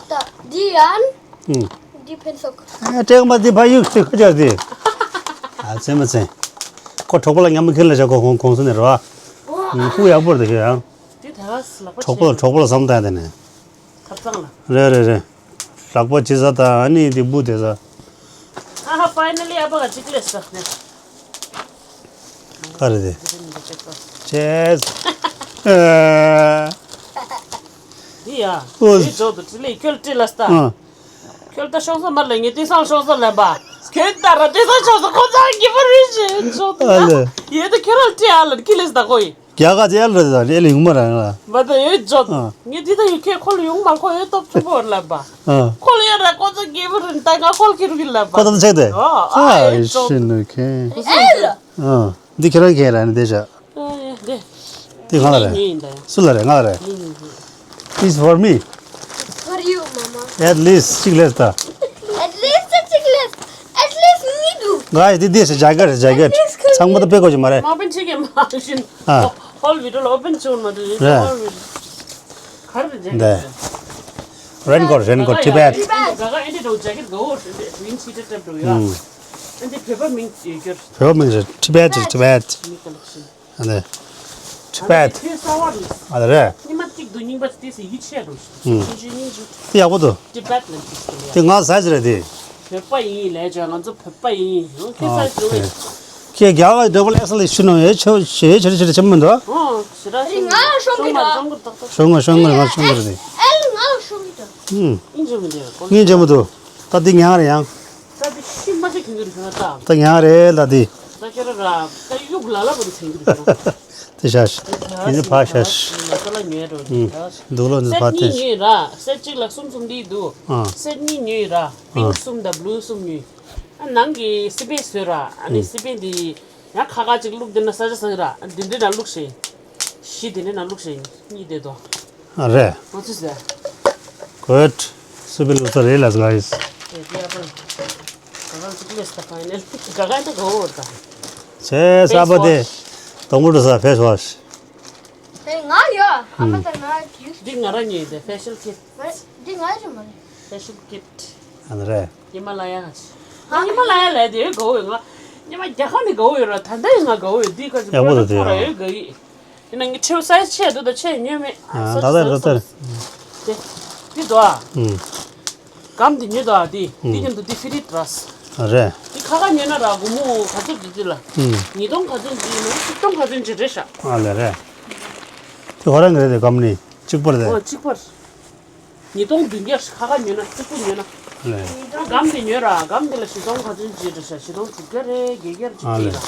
ད་འདི་ཡང་། ཨུམ། འདི་ཕན་སོགས། ཨ་སྤྲད་མ་འདི་ཕ་ཡུག་ཅིག་ཁ་ཅར་འདི། ཨ་ཚེ་མ་ཚེ། ཁོ་གྲོགས་པོ་ལ་མཉམ་མི་ཁྱེར་ལ་བྱ་ཁོ་ཁོང་ཁོང་ཚོ་ནས་རོ། ཨ། ཨུམ་ཁུ་ཡག་པོ་རེད་ཁྱོད་ཡང་། འདི་ད་ག་ལག་པ་གྲོགས་པོ་ལ་གྲོགས་པོ་ལ་བསམ་བཏང་དེ་ནས། ཐབ་ཚང་ལ། རེད་རེད་རེད། ལག་པ་ཅི་ཟ་ད་ཨ་ནི་འདི་འབུ་དེ་ཟ། ཨ་ཧ་ཕའི་ནལ་ལི་ཨ་ཕ་ག་ཅིག་ལས་ཟ་ནས། ག་རེ་དེ། ཅེས། འདི་ཡ། ཨོ། འདི་འཇོག་ཏུ་ཁྲི་ལི་ཁྱོད་ཁྲི་ལ་སྟ། ཨ། ཁྱོད་ད་ཤོག་ས་མ་ལ་ངས་དེ་སང་ཤོག་ས་ལ་བ། ཁྱོད་ད་ར་དེ་སང་ཤོག་ས་ཁོ་ཚང་གི་བར་རིན་ཞེས་འཇོག་ཏུ་ཨ་ལེ། ཡ། ཡོད་དུ་ཁྱོད་རང་ཁྲི་ཨ་ལ་ཁི་ལེ་སྟ་ཁོ་ཡི། རྒྱ་གར་ཅེ་ལ་རེད་ད་ལེ་ལེ་ཡོང་མ་ར་ང་། མ་ད་ཡོད་འཇོག་ཨ། ངས་འདི་ད་ཡོད་ཁྱོད་ཁོ་ལ་ཡོང་མ་ཁོ་ཡོད་སྟོབས་ཆུ་བོར་ལ་བ། ཨ། ཁོ་ལ་ཡ་ར་ཁོ་ཚང་གི་བར་རིན་ད་ང་ཁོ་ལ་ཁི་རུ་གི་ལ་བ། ཁོ་ད་ཆེ་དེ། ཨ་ཨ་ཨ་ཡོད་འཇོག་ཤི་ནུ་ཁེ། ཨེ་ལ། ཨ། འདི་ཁྱེད་རང་གིས་ར་ནི་དེ་བྱ། ཨ་ཡ་དེ། འདི་གང་ལ་རེད། ངའི་ཡིན་ད་ཡ། སུ་ལ་རེད་ང་ལ་རེད། ངའི་ཡིན་ངའི། It's for me. For you, mama. At least གཅིག་ལས་ད། At least གཅིག་ལས། At least གཉིས་འདུག་ང་ཡི་འདི་འདི་ཞེས་ཇེ་ཀེཊ་ཇེ་ཀེཊ། At least ཚང་མ་ད་དཔེ་གོ་ཅི་མ་རེད། མ་པན་ཆེ་གེ་མ་བཞིན། ཨ། ཧོལ་བི་ཌིའོ་ལ་ཨོ་པན་བྱུང་མ་འདུག་རེད། ཧོལ་བི་ཌིའོ། ག་རེ་རེད་ཇེ་ཀེཊ། རེན་ཀོཊ་རེན་ཀོཊ་ཊི་བེཊ། ག་ག་ཨེ་འདྲ་འདྲ་ཇེ་ཀེཊ་ག་འོ་ཞེས་ཝིན་ཆི་ཏེ་ཏེབ་འདྲ་ཡ། ཨུམ། ཨེ་འདི་བོད་པ་མིང་ཡོད་རྒྱུར། བོད་པ་མིང་རེད་ཊི་བེཊ་རེད་ཊི་བེཊ། མི་ཀ་ལེག་ཤན། ཨ་ལེ། ཊི་བེཊ། ཨ་ལེ་ཐོས་གསར་བ་རེད། ཨ་ལེ་རེད། ཉི་མ་གཅིག་འདུག་རྙིང་པ་དེ་སེ་ཡིད་ཆེས་འགྲོ་ཞིག་ཨུམ། ཆུང་ཆུང་སྙིང་རྗེ། དེ་ཡག་པོ་འདུག་ཊི་བེཊ་ལ་འདུག་ཟེར་ཡ། དེ་ང་ཟ་ཟེར་རེད་དེ། བོད་པ་ཡིན་ལས་ཀྱང་ང་ཚོ་བོད་པ་ཡིན་ཡང་ཁྱེད་ས་ཞུ་བས། ཁྱེད་རྒྱ་གར་འགྲོ་བ་ལ་ཨེ་ས་ལ་ཤུ་ནང་ཡོད་ཆོ་ཞེ་ཆེ་ཆེ་ཆེ་མི་འདུག་ཨོ་ཞེ་ར་ཞུ་ང་ཤོང་གི་འདུག་ཤོང་ང་ཤོང་ང་ང་ཤོང་གི་རེད། ཨེ་ང་ཤོང་གི་འདུག་ཨུམ། སྙིང་རྗེ་མི་འདུག་སྙིང་རྗེ་མི་འདུག་ད་འདི་ཉག་རེད་ཡང་། ད་འདི་ཤི་མ་ཤི་གི་གི་རེད་ད། ད་ཉག་རེད་ད་འདི། ད་ཁྱེད་ར་ར་ད་ ཡུག་ལ་ལ་བུ་རུ་ཚིག་འདུག་གོ། དེ་ཤ་ཤ། དེ་ནི་ཕ་ཤ་ཤ། མ་ས་ལ་ཉོས་རོ། ཨུམ། འདུག་ལོ་ནི་སེ་ཕ་གཉིས་ཐེ་ཤ། ཉོས་ར། སེ་གཅིག་ལ་གསུམ་གསུམ་འདི་འདུག་ཨ། སེ་གཉིས་ཉོས་ར། པིང་གསུམ་དང་བླུ་གསུམ་ཉོས། ཨ་ནང་གི་སི་པན་བཟོས་ར། ཨ་ནི་ཨུམ། སི་པན་འདི་ཡང་ཁ་ཁ་ཅིག་བླུགས་དེ་ན་ས་ཆ་ཟ་གི་ར། འདི་འདྲ་ན་བླུགས་ཤིང་། བཞི་དེ་འདྲ་ན་བླུགས་ཤིང་། གཉིས་དེ་དོ། ཨ་རེད། ང་ཚོས་ཟ། Good. སི་པན་བླུགས་ས་རེད་ལ་guys. དེ་དེ་ཨ་པ། ག་ག་ཚིག་ལས་ད་ཕ་ནེལ། ག་ག་ད་གོ་བོར་ད། ཆེ་ས་པ་དེ། དོང་མོ་འགྲོ་ས་face wash. དེ་ང་ཡོད། ཨ་མ་ད་ང་ཡོད། འདི་ང་རང་ཉོས་དེ་facial kit. མ་རེད། འདི་ང་རེད་མ་རེད། Facial kit. ཨ་ནི་རེད། ཧི་མ་ལ་ཡ་ག་ཆི། ང་ཧི་མ་ལ་ཡ་ལས་དེ་ཡོད་གོ་ཡོད་ང་། ཉི་མ་རྒྱ་གར་ནས་གོ་ཡོད་ར། ད་ལྟ་ཡིན་ང་གོ་ཡོད། འདི་ག་ཆི་ཡག་པོ་འདུག་དེ་ཡང་ཡོད་གོ་ཡིན། ཡིན་ན་ངའི་ཁྲིའུ་size ཆེ་འདུག་ད་ཆེ་ཉོས་མེད། ཨ་ད་ལྟ་རོ་ལྟར། དེ་འདི་འདུག་ཨ། ཨུམ། སྒམ་འདི་ཉོས་འདུག་ཨ། འདི་འདི་ཨུམ། མཉམ་དུ་འདི་free་ར། ཨ་རེད། འདི་ཁ་ཁ་ཉོས་ན་ར་སྒོར་མོ་ག་ཚོད་འདི་འདི་ལ། ཨུམ། ཉིས་སྟོང་ག་ཚོད་འདི་ཡིན་ན་ཆིག་སྟོང་ག་ཚོད་འདི་རེད་ཤག་ཨ་ལེ་རེད། དེ་ཧོ་རང་གི་རེད་དེ་སྒམ་ནི་གཅིག་པར་རེད། ཨོ་གཅིག་པར། ཉིས་སྟོང་བདུན་བརྒྱ་ཁ་ཁ་ཉོས་ན་གཅིག་པུ་ཉོས་ན། ལེ། ཨ་སྒམ་དེ་ཉོས་ར། སྒམ་དེ་ལ་བཞི་སྟོང་ག་ཚོད་ཅིག་རེད་ཤག་བཞི་སྟོང་དྲུག་བརྒྱ་རེད། བརྒྱད་བརྒྱ་རེད་ཅིག་ཨ་ལེ། རེད་ར།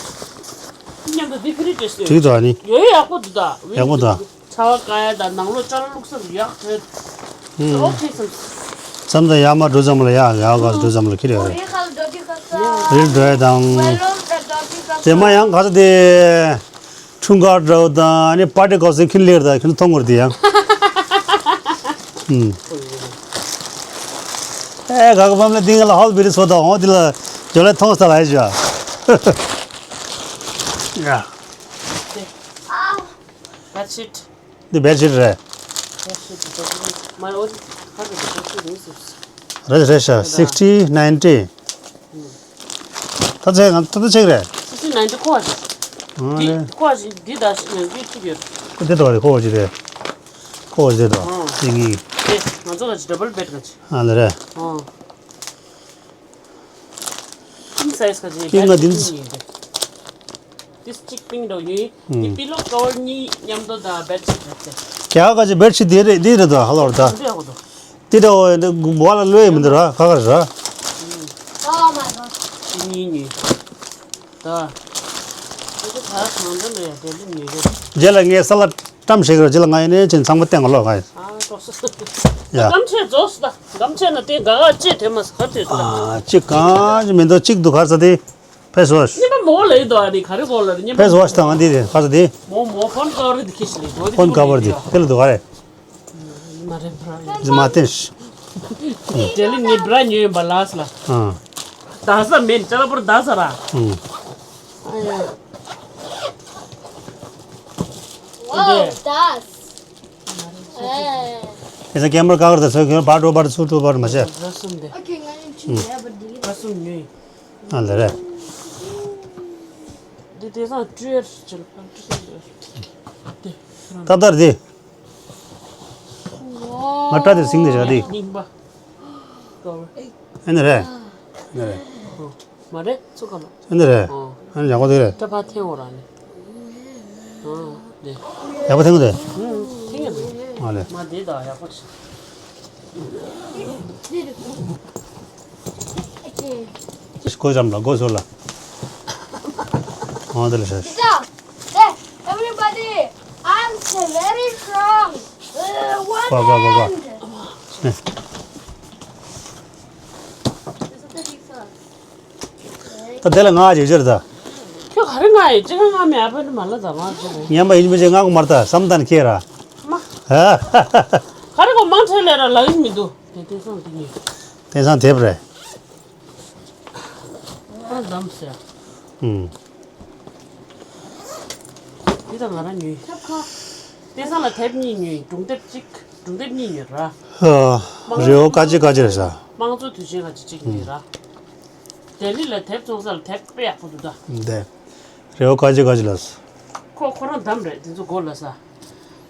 དེ་མཉམ་དུ་འདི་free་རེད་ཟེར། འགྲིག་འདུག་ཨ་ནི། ཡོད་ཡོད་ཡག་པོ་འདུག་ད། ཡག་པོ་འདུག་ཚ་བ་བཀག་ཡ་དང་ནང་ལོགས་ཅ་ལག་བླུགས་ས་ཡག་རེད། ཨུམ། ཨོ་ཁེ་སམ། མཚམས་དང་ཡར་མར་འགྲོ་ཙམ་ལ་ཡག་ཡག་ག་འགྲོ་ཙམ་ལ་ཁྱེར་ཡོད་རེད། རིལ་འགྲོ་ཡ་དང་། དེ་མ་ཡང་ག་ཚོད་དེ། འཁྲུངས་སྐར་འདྲ་བོ་དང་ཨ་ནི་party་གོ་སའི་ཁྱོན་ལེར་དང་ཁྱོད་མཐོང་གོ་རེད་དེ་ཡང་། ཨུམ། ཨེ་ག་ག་བམ་ལ་འདི་ང་ལ་ཧོལ་བི་རི་སོ་དང་འོ་འདི་ལ་ཇོ་ལེ་མཐོང་ས་ལ་ཡ་ཇོ། ཡ། That's it. འདི་bedsheet་རེད། མ་ཨོ་ཁ་ཁ་ཁ་ཁ་ཁ་རེད་རེད་ཤག sixty ninety། ད་ཚེ་ང་ད་ད་ཚེ་རེད། sixty ninety་ཁོ་ཅི། ཨ་ལེ། འདི་ཁོ་ཅི་འདི་ད་ཤི་ནས་འདི་ཐུག་ཡོད། ཁོ་འདི་དོ་རེད་ཁོ་ཅི་རེད། ཁོ་ཅི་རེད་དོ། ཨ། འདི་གི། དེ་ང་ཚོ་ག་ཅི་double bed་ག་ཅི། ཨ་ལེ་རེད། ཨ། King size་ག་ཅི། ཀིང་ང་འདི་འདི་གཅིག་པིང་འདྲ་ཡིན། ཨུམ། འདི་pillow cover་གཉིས་མཉམ་དུ་ད་bedsheet་རེད་དེ། རྒྱ་ག་ཅི་bedsheet་འདི་རེད་འདི་རེད་དོ་ཧ་ལོར་ད། འདི་ཡག་པོ་འདུག་འདི་འདྲ་བོ་འདི་མགོ་ལ་ལོས་མི་འདུག་ར་ཁ་ཁ་ར། Oh my god. འདི་གཉིས་གཉིས། ད། ད་ད་གང་འདྲ་ལ་ཡ་དེ་འདྲ་མི་འདུག་རྗེས་ལ་ངས་ས་ལ་བཀྲམ་ཞིག་ར་རྗེས་ལ་ང་ཡིན་ནས་ཅིན་ཚང་མ་བསྟན་ག་ལོ་ང་ཡིན། ཨ་ཀྲོག་སོ། ཡ། སྒམ་ཆས་རྫོགས་སོ་ད། སྒམ་ཆས་ན་དེ་ག་ག་ཅེ་དེ་མ་ས་ག་དེ་ད། ཨ་ཅིག་གང་ཅི་མི་འདུག་གཅིག་འདུག་ག་ས་དེ། Face wash། སྙེ་མ་མོ་ལ་ཡི་དོ་ཨ་ནི་ག་རེ་གོ་ལ་སྙེ་མ། Face wash་དང་ཨ་འདི་རེད་ཁ་ས་དེ། མོ་མོ་phone cover་དེ་ཁྱི་ཞིག་ལ་དོ་དེ། Phone cover་དེ་དེ་ལ་འདུག་ག་རེད། མ་རེད་བྲ། མ་བསྟན་ཤི། དེ་ལ་ངའི་བྲ་ཉོས་ཡིན་པ་ལགས་ལ། ཨ། ད་ས་མེད་ཅ་ལག་པོར་ད་ས་ར། ཨུམ། ཨ་ཡ། Wow, that's. ཨེ་ས་ཀེམ་ར་ཀ་གར་ད་ས་ཀེམ་ར་བར་འགྲོ་བར་ཚུར་འགྲོ་བར་མ་བྱས། ར་སུམ་དེ། Okay, ང་ཡང་ཆུ་ཡ་བར་འདི། ར་སུམ་ཉོས། ཨ་ལེ་རེད། འདི་དེ་སང་སྤྲུལ་ཡར་ཅི་ལ་སྤྲུལ་སང་འདི། ད་ལྟར་འདི། ང་སྐྲ་དེ་ཟིང་དེ་བཞག་དེ། རྙིང་པ། ཨེ་ནི་རེད། ཨེ་ནི་རེད། མ་རེད་ཚུགས་ཀ་མ། ཨེ་ནི་རེད། ཨོ། ཨེ་ནི་ཡག་པོ་དེ་རེད། སྐྲ་ཕར་འཐེན་འོ་ར་ནི། ཨོ། དེ། ཡག་པོ་འཐེན་གོ་དེ། ཨུམ། འཐེན་ཡག་པོ། ཨ་ལེ། མ་དེ་དང་ཡག་པོ་ཞིག་སྒོ་འཇམ་ལ་སྒོ་ཟོར་ལ། ཨོ་དེ་ལ་ཤ་ཤ། Hey, everybody, I'm so very strong. Uh, one hand. ད་དེ་ལ་ང་ཡོད་ཅེར་ད། ཁྱོད་ག་རེ་ང་ཡོད་ཅེ་ང་ང་མེད་ཨ་ཕ་ནི་མ་ལ་ད་མ་ཅེ་རེད། ངན་པ་ཡིན་མི་ཅེ་ང་གོ་མར་ད་བསམ་ད་ནི་ཁྱེད་ར། མ། ག་རེ་གོ་མང་ཆེ་ལས་ར་ལ་ཡིན་མི་འདུག་དེ་དེང་སང་དེ་ཉིད། དེང་སང་དེབ་རེད། ཨ་འདམ་ཟེར། ཨུམ། འདི་ད་ང་རང་ཉོས། དེང་སང་ལ་དེབ་གཉིས་ཉོས། སྒྲུང་དེབ་གཅིག་སྒྲུང་དེབ་གཉིས་ཉོས་ར། ཨ། རེའོ་ཀ་ཅི་ཀ་ཅི་རེད་ས། དམངས་གཙོ་དུས་ཆེན་ཁ་ཅིག་གཅིག་ཉོས་ར། ལྡི་ལི་ལ་དེབ་བཙོང་ས་ལ་དེབ་དཔེ་ཡག་པོ་འདུག་ད། འདི། རེའོ་ཀ་ཅི་ཀ་ཅི་ལ་ས། ཁོ་ཁོ་རང་འདམ་རེད་དེ་ཚོ་མགོ་ལ་ས།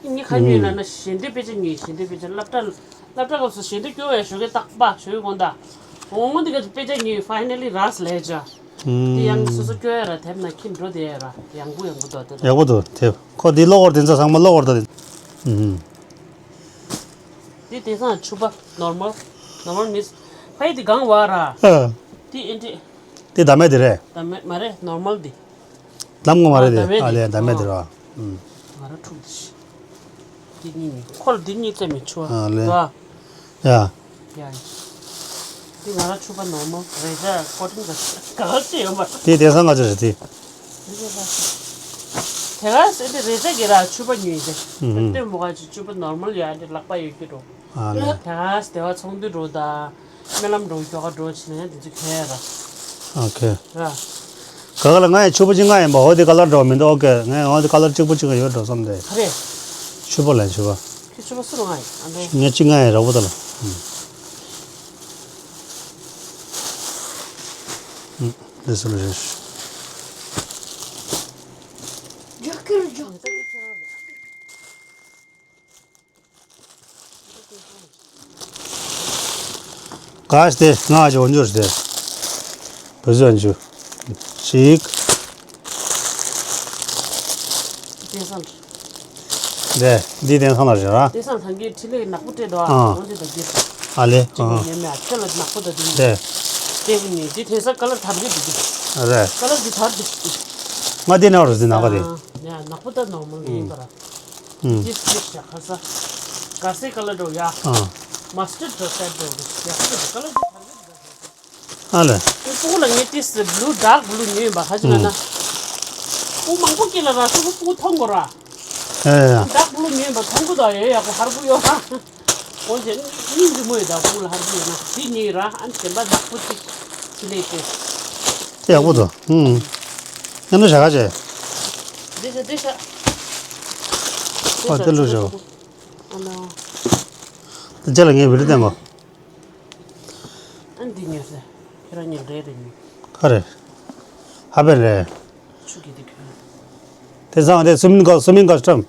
ངས་ཁ་ཉོས་ལ་ན་ཞལ་འདོན་དཔེ་ཆ་ཉོས་ཞལ་འདོན་དཔེ་ཆ་སློབ་གྲྭ་སློབ་གྲྭ་སྐབས་སུ་ཞལ་འདོན་སྐྱོ་བའི་ཞོགས་ཀས་རྟག་པ་ཞོགས་ཀས་དགོང་དག་འོང་འདི་ག་དཔེ་ཆ་ཉོས་finally་རག་ལས་བྱ། དེ་ཡང་སོ་སོ་སྐྱོ་ཡ་ར་དེབ་ན་ཁྱིམ་འགྲོ་བསྡད་ཡ་ར་ཡང་བུ་ཡང་བུ་འདུག་དེ་ཡག་པོ་འདུག་དེབ་ཁོ་འདི་གློག་བར་དེ་ཚོ་ཚང་མ་གློག་བར་དུ། འདི་དེང་སང་ཕྱུ་པ་normal normal means་ཕ་ཡི་འདི་གང་བ་ར། ཨ། འདི་ཨེ་འདྲི། འདི་ཟླ་མེད་འདི་རེད། ཟླ་མེད་མ་རེད་normal་འདི། ལམ་ངོ་མ་རེད་དེ། ཨ་ལས་ཟླ་མེད་དེ་ར། ཨུམ། ང་ར་འཁྲུག་དེ་ཤི། འདི་གཉིས་ནི་ཁོ་ལ་འདི་གཉིས་རྩེ་མི་ཆུ་བ། ཨ་ལས། ར། ཡ། ཡ། འདི་ང་ར་ཆུ་བ་ནོར་མལ་རེད་ད། ཀོ་ཏིང་ག་ག་ལ་ཅི་ཡོད་མ་རེད། དེ་དེང་སང་ང་ཚོ་རེད་དེ། དེ་ག་ཟེར་དེ་རེད་ད་གི་ར་ཆུ་བ་ཉོས་ཏེ། ཨུམ། སྟོན་མོ་ག་ཅི་ཆུ་བ་ནོར་མལ་ཡ་དེ་ལག་པ་ཡོད་ཀྱི་འགྲོ། ཨ་ལས། དེ་ག་ཟེར་དེ་བ་ཚོང་འདུས་འགྲོ་ད། སྨོན་ལམ་འགྲོ་མགྱོགས་འགྲོ་བྱས་ནས་དེ་ཚོ་ཁྱེར་ར། ཨོ་ཁེ། ར། ག་ག་ལ་ང་ཡི་ཆུ་བ་གཅིག་ང་ཡིན་པ་འོ་དེ་ཀ་ལར་འགྲོ་མི་འདུག་ཨོ་ཁེ། ང་ཡི་འོ་དེ་ཀ་ལར་གཅིག་པོ་གཅིག་ཡོད་འགྲོ་བསམ་སྟེ། ག་རེ། ཆུ་བ་ལ་ཆུ་བ། ཁྱེད་ཆུ་བ་སུ་རུ་ང་ཡིན་ཨ་འདྲེ། ངས་གཅིག་ང་ཡིན་ར་བོ་ད་ལ། ཨུམ། ཨུམ། དེ་སུ་ལ་རེད། རྒྱག་གི་རུ་རྒྱག་ག་སྟེ་ང་ཅི་འོན་ཅོར་སྟེ། བུ་ཟོན་ཅུ། ཞིག་དེང་སང་། དེ་འདི་དེང་སང་ལ་རེད་ར། དེང་སང་ཐང་གི་ཁྲི་ལེགས་ནག་པོ་སྤྲད་འདུག་ཨ། ཨ། འོན་ཏེ་ད་འདི། ཨ་ལེ། ཅི་ཨ། ཉེ་མེད་ཨ་ཁྱོད་ལ་ནག་པོ་ད་འདི་ནི། དེ། དེ་གི་ནི་འདི་དེང་སང་ཀ་ལར་དར་གི་འདུག་གི། རེད། ཀ་ལར་འདི་དར་འདུག་གི། ང་འདི་ནང་རུ་འདི་ནང་ག་དེ། ཡ་ནག་པོ་ད་ནོར་མལ་ཡིན་པ་ར། ཨུམ། འདི་ཅི་ཞག་ཁ་ས། ག་སེ་ཀ་ལར་འགྲོ་ཡ། ཨ། མ་སི་ཊར་འགྲོ་སེ་འགྲོ་གི་ཡ་ཁ་ས་ཀ་ལར་འགྲོ། ཨ་ལ། སྤུ་གུ་ལ་ངས་ཏིས་སི་བླུ་ཌག་བླུ་ཉོས་པ་ཧ་ཅི་ལ་ན། ཨུམ། སྤུ་མང་པོ་སྐྱེ་ལ་ར་སྤུ་གུ་སྤུ་གུ་མཐོང་དགོས་ར། ཨེ་ཡ། ཌག་བླུ་ཉོས་པ་མཐོང་གི་ད་ཡོད་ཡག་པོ་ཧར་པོ་ཡོད་ར། འོན་ཀྱང་སྙིང་རྗེ་མོ་ཡོད་ད་སྤུ་གུ་ལ་ཧར་པོ་ཡོད་ན་དེ་ཉོས་ར་ཨ་ནི་གཞན་པ་ནག་པོ་ཅིག་ཁྲི་ལེགས་ཏེ། དེ་ཡག་པོ་འདུག་ཨུམ། མཉམ་དུ་བཞག་ག་བྱས། འདི་ཤ་འདི་ཤ། ཨ་དེ་བླུགས་བཞག་ཨ་ལ། དེ་རྗེས་ལ་ངས་བི་ཌིའོ་བསྟན་གོ། ཨ་འདི་ཉོས་ཟེར། ཁྱེད་རང་ཉོས་རེད་རེད་ཉོས། ག་རེ། ཧ་པན་རེད། ཆུ་གི་དེ་ཁྱོད། དེ་སང་དེ་སུ་མིན་ག་སུ་མིན་ག་སི་ཊམ།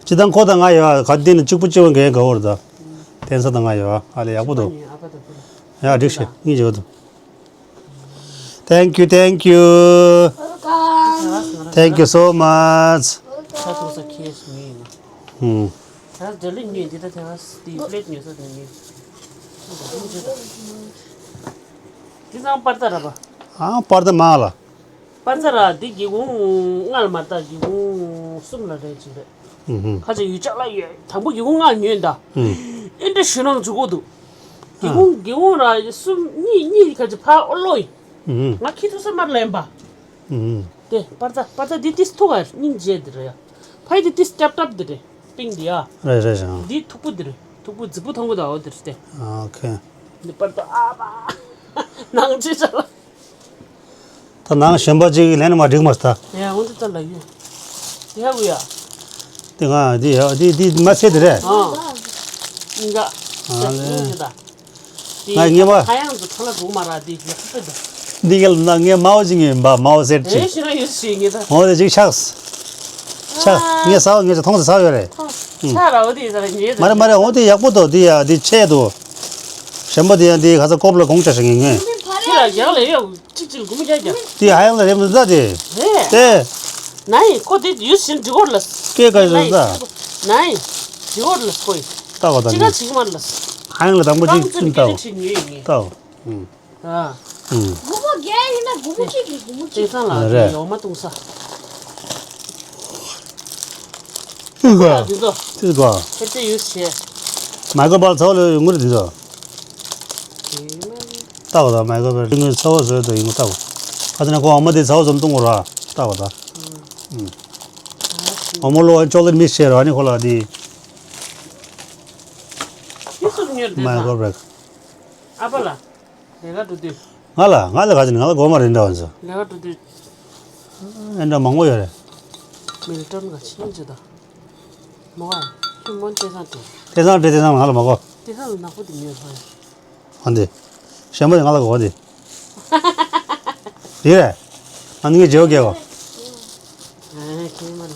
སྤྱི་དང་ཁོ་དང་ང་ཡོད་ཨ་ག་དེ་ནི་གཅིག་པུ་གཅིག་པུ་འགན་ག་བོར་ད། དེ་ས་དང་ང་ཡོད་ཨ་ཨ་ལེ་ཡག་པོ་འདུག་ཨ་ཕ་ད་ཕུ་ལ། ཡ་འགྲིག་ཤེ་ངས་བྱེད་འདུག Thank you, thank you. Welcome. Thank you so much. ད་ཐུག་ས་ཁེས་མི་ཡིན་ན། ཧུམ། ད་ལྟ་ལི་ཉོས་འདི་ད་དེ་བ་སི་ཏི་པི་ལེ་ཊི་ཉོས་ས་དེ་ཉོས། འདི་ཚང་པར་ད་ར་བ། ཨ་པར་ད་མ་ལ། པར་ད་ར་འདི་སྒེའུ་ཁུང་ལྔ་ལ་མ་ད་སྒེའུ་ཁུང་གསུམ་ལ་རེད་ཅིག་རེད། ཧུམ་ཧུམ། ཁ་ཆེ་ཡུལ་ལྕགས་ལ་ཡོད་དང་པོ་སྒེའུ་ཁུང་ལྔ་ཉོས་ད། ཧུམ། ཨེ་འདྲ་ཞུ་ནང་འཇུག་གོ་འདུག་སྒེའུ་ཁུང་སྒེའུ་ཁུང་ར་གསུམ་གཉིས་གཉིས་ཁ་ཆེ་ཕ་ཨོ་ལོ་ཡིན། ཧུམ། ང་ཁྱི་ཐུག་ས་མར་ལེན་པ། ཨུམ། དེ་པར་ཙ་པར་ཙ་འདི་ཏིས་ཐུག་ག་སྙིང་རྗེ་འདི་རེད་ཡ། ཕ་ཡི་འདི་ཏིས་ཀྲབ་ཀྲབ་འདི་རེད་པིང་འདི་ཡ། རེད་རེད་རེད། འདི་མཐུག་པོ་འདི་རེད་མཐུག་པོ་རྫིག་པོ་མཐོང་གི་འདུག་འོ་འདི་རེད་དེ། ཨོ་ཁེ། འདི་པར་ཙ་ཨ་མ། ནང་ཆུ་ཆ་ལ། ད་ནང་གཞན་པ་ཅིག་ལེན་མ་འགྲིག་མ་ས་ད། ཡ་འོ་འདི་ཙ་ལ་ཡོད། དེ་ཧ་གུ་ཡ། དེ་ང་འདི་ཡ་འདི་འདི་མ་ཚད་འདི་རེད། ཨ། ཉིན་ག་ཨ་ལེ། ཉིན་ག་ད། ང་ངེས་པ། ཁ་ཡང་དུ་ཁྲོ་ལ་འདུག་མ་ར་དེ་ཡག་པོ་དེ། འདི་གལ་ན་ངས་མའོ་ཅི་ངས་འབའ་མའོ་ཟེར་ཅི། དེ་ཤི་ན་ཡོད་ཤི་ངེས་ད། འོ་དེ་ཅིག་ཆགས། ཆགས་ངས་ཟའོ་ངས་ཅི་མཐོང་ཟེ་ཟའོ་ཡོད་རེད། ཆ་ར་འོ་དེ་ཟ་ངེས་ད། མ་རེད་མ་རེད་འོ་དེ་ཡག་པོ་དོ་དེ་ཡ་དེ་ཆེ་དོ། གཞན་པ་དེ་ཡང་དེ་ག་ས་ཀོབ་ལ་གོང་ཆ་ཤི་ངེས་ངེས། ཁྱི་ལ་ཡག་ལ་ཡོད་ཅིག་ཅིག་གུ་མི་རྒྱག་རྒྱག་དེ་ཧ་ཡང་ལ་རེད་མི་ཟ་དེ། རེད། དེ། ནའི་ཁོ་དེ་ཡུལ་ཞིན་འབྲི་གོར་ལ། སྐད་ག་ཡོད་ཟ། ནའི་འབྲི་གོར་ལ་ཁོ་ཡི། ལྟ་བ་དང་ཅི་ག་ཅིག་མར་ལ། ཧ་ཡང་ལ་དང་པོ་ཅིག་ཙུན་ལྟའོ། ལྟའོ། ཨུམ། ཨ། ཨུམ། སྒོར་མོ་བརྒྱ་ཡིན་ན་སྒོར་མོ་གཅིག་གི་སྒོར་མོ་གཅིག་དེང་སང་ལ་རེད། ཡོག་མ་བཏུང་ས། ཨུ་ག་འདི་ཚོ། ཨུ་ག་ཧེ་ཏེ་ཡུས་བྱས། མའི་ཀོ་བེབ་ཚ་བ་ལ་ཡོང་གི་རེད་འདི་ཚོ། དེ་མ་རེད། ལྟ་བ་དང་མའི་ཀོ་བེབ་ཡོང་གི་ཚ་བ་བཟོས་དང་ཡོང་གི་ལྟ་བ། ཁ་ཚ་ནས་ཁོ་འོ་མ་དེ་ཚ་བ་ཙམ་བཏུང་དགོས་ར་ལྟ་བ་དང་། ཨུམ། འོ་མ་ལོ་ཅོག་ལེ་ཊི་མིག་སི་བྱས་ར་ཨ་ནི་ཁོ་ལ་དེ། ཡུས་སུ་ཉོར་དེ་མའི་ཀོ་བེབ། ཨ་ཕ་ལ། ལས་ཀ་འགྲོ་དུས། ང་ལ་ང་ལ་ག་ཅི་ང་ལ་སྒོ་མ་རེད་འདྲ་བ་ཚོ། ལས་ཀ་འགྲོ་དུས། ཨེ་འདྲ་མང་པོ་ཡོད་རེད། མིལ་ཊོན་ག་ཆེན་ཅི་ད། མོ་ག་ཁྱོད་མོ་ལྟས་སང་དེ། ལྟས་སང་དེ་ལྟས་སང་ང་ལ་མ་གོ། ལྟས་སང་ལ་ནག་པོ་དེ་ཉོས་སོང་། ཨ་འདི། གཞན་པ་ང་ལ་གོ་འདི། དེ་རེད། ཨ་ནི་ངས་བརྗེ་བོ་སྐྱེལ་གོ། ཨ་ཁྱེད་མ་ལ།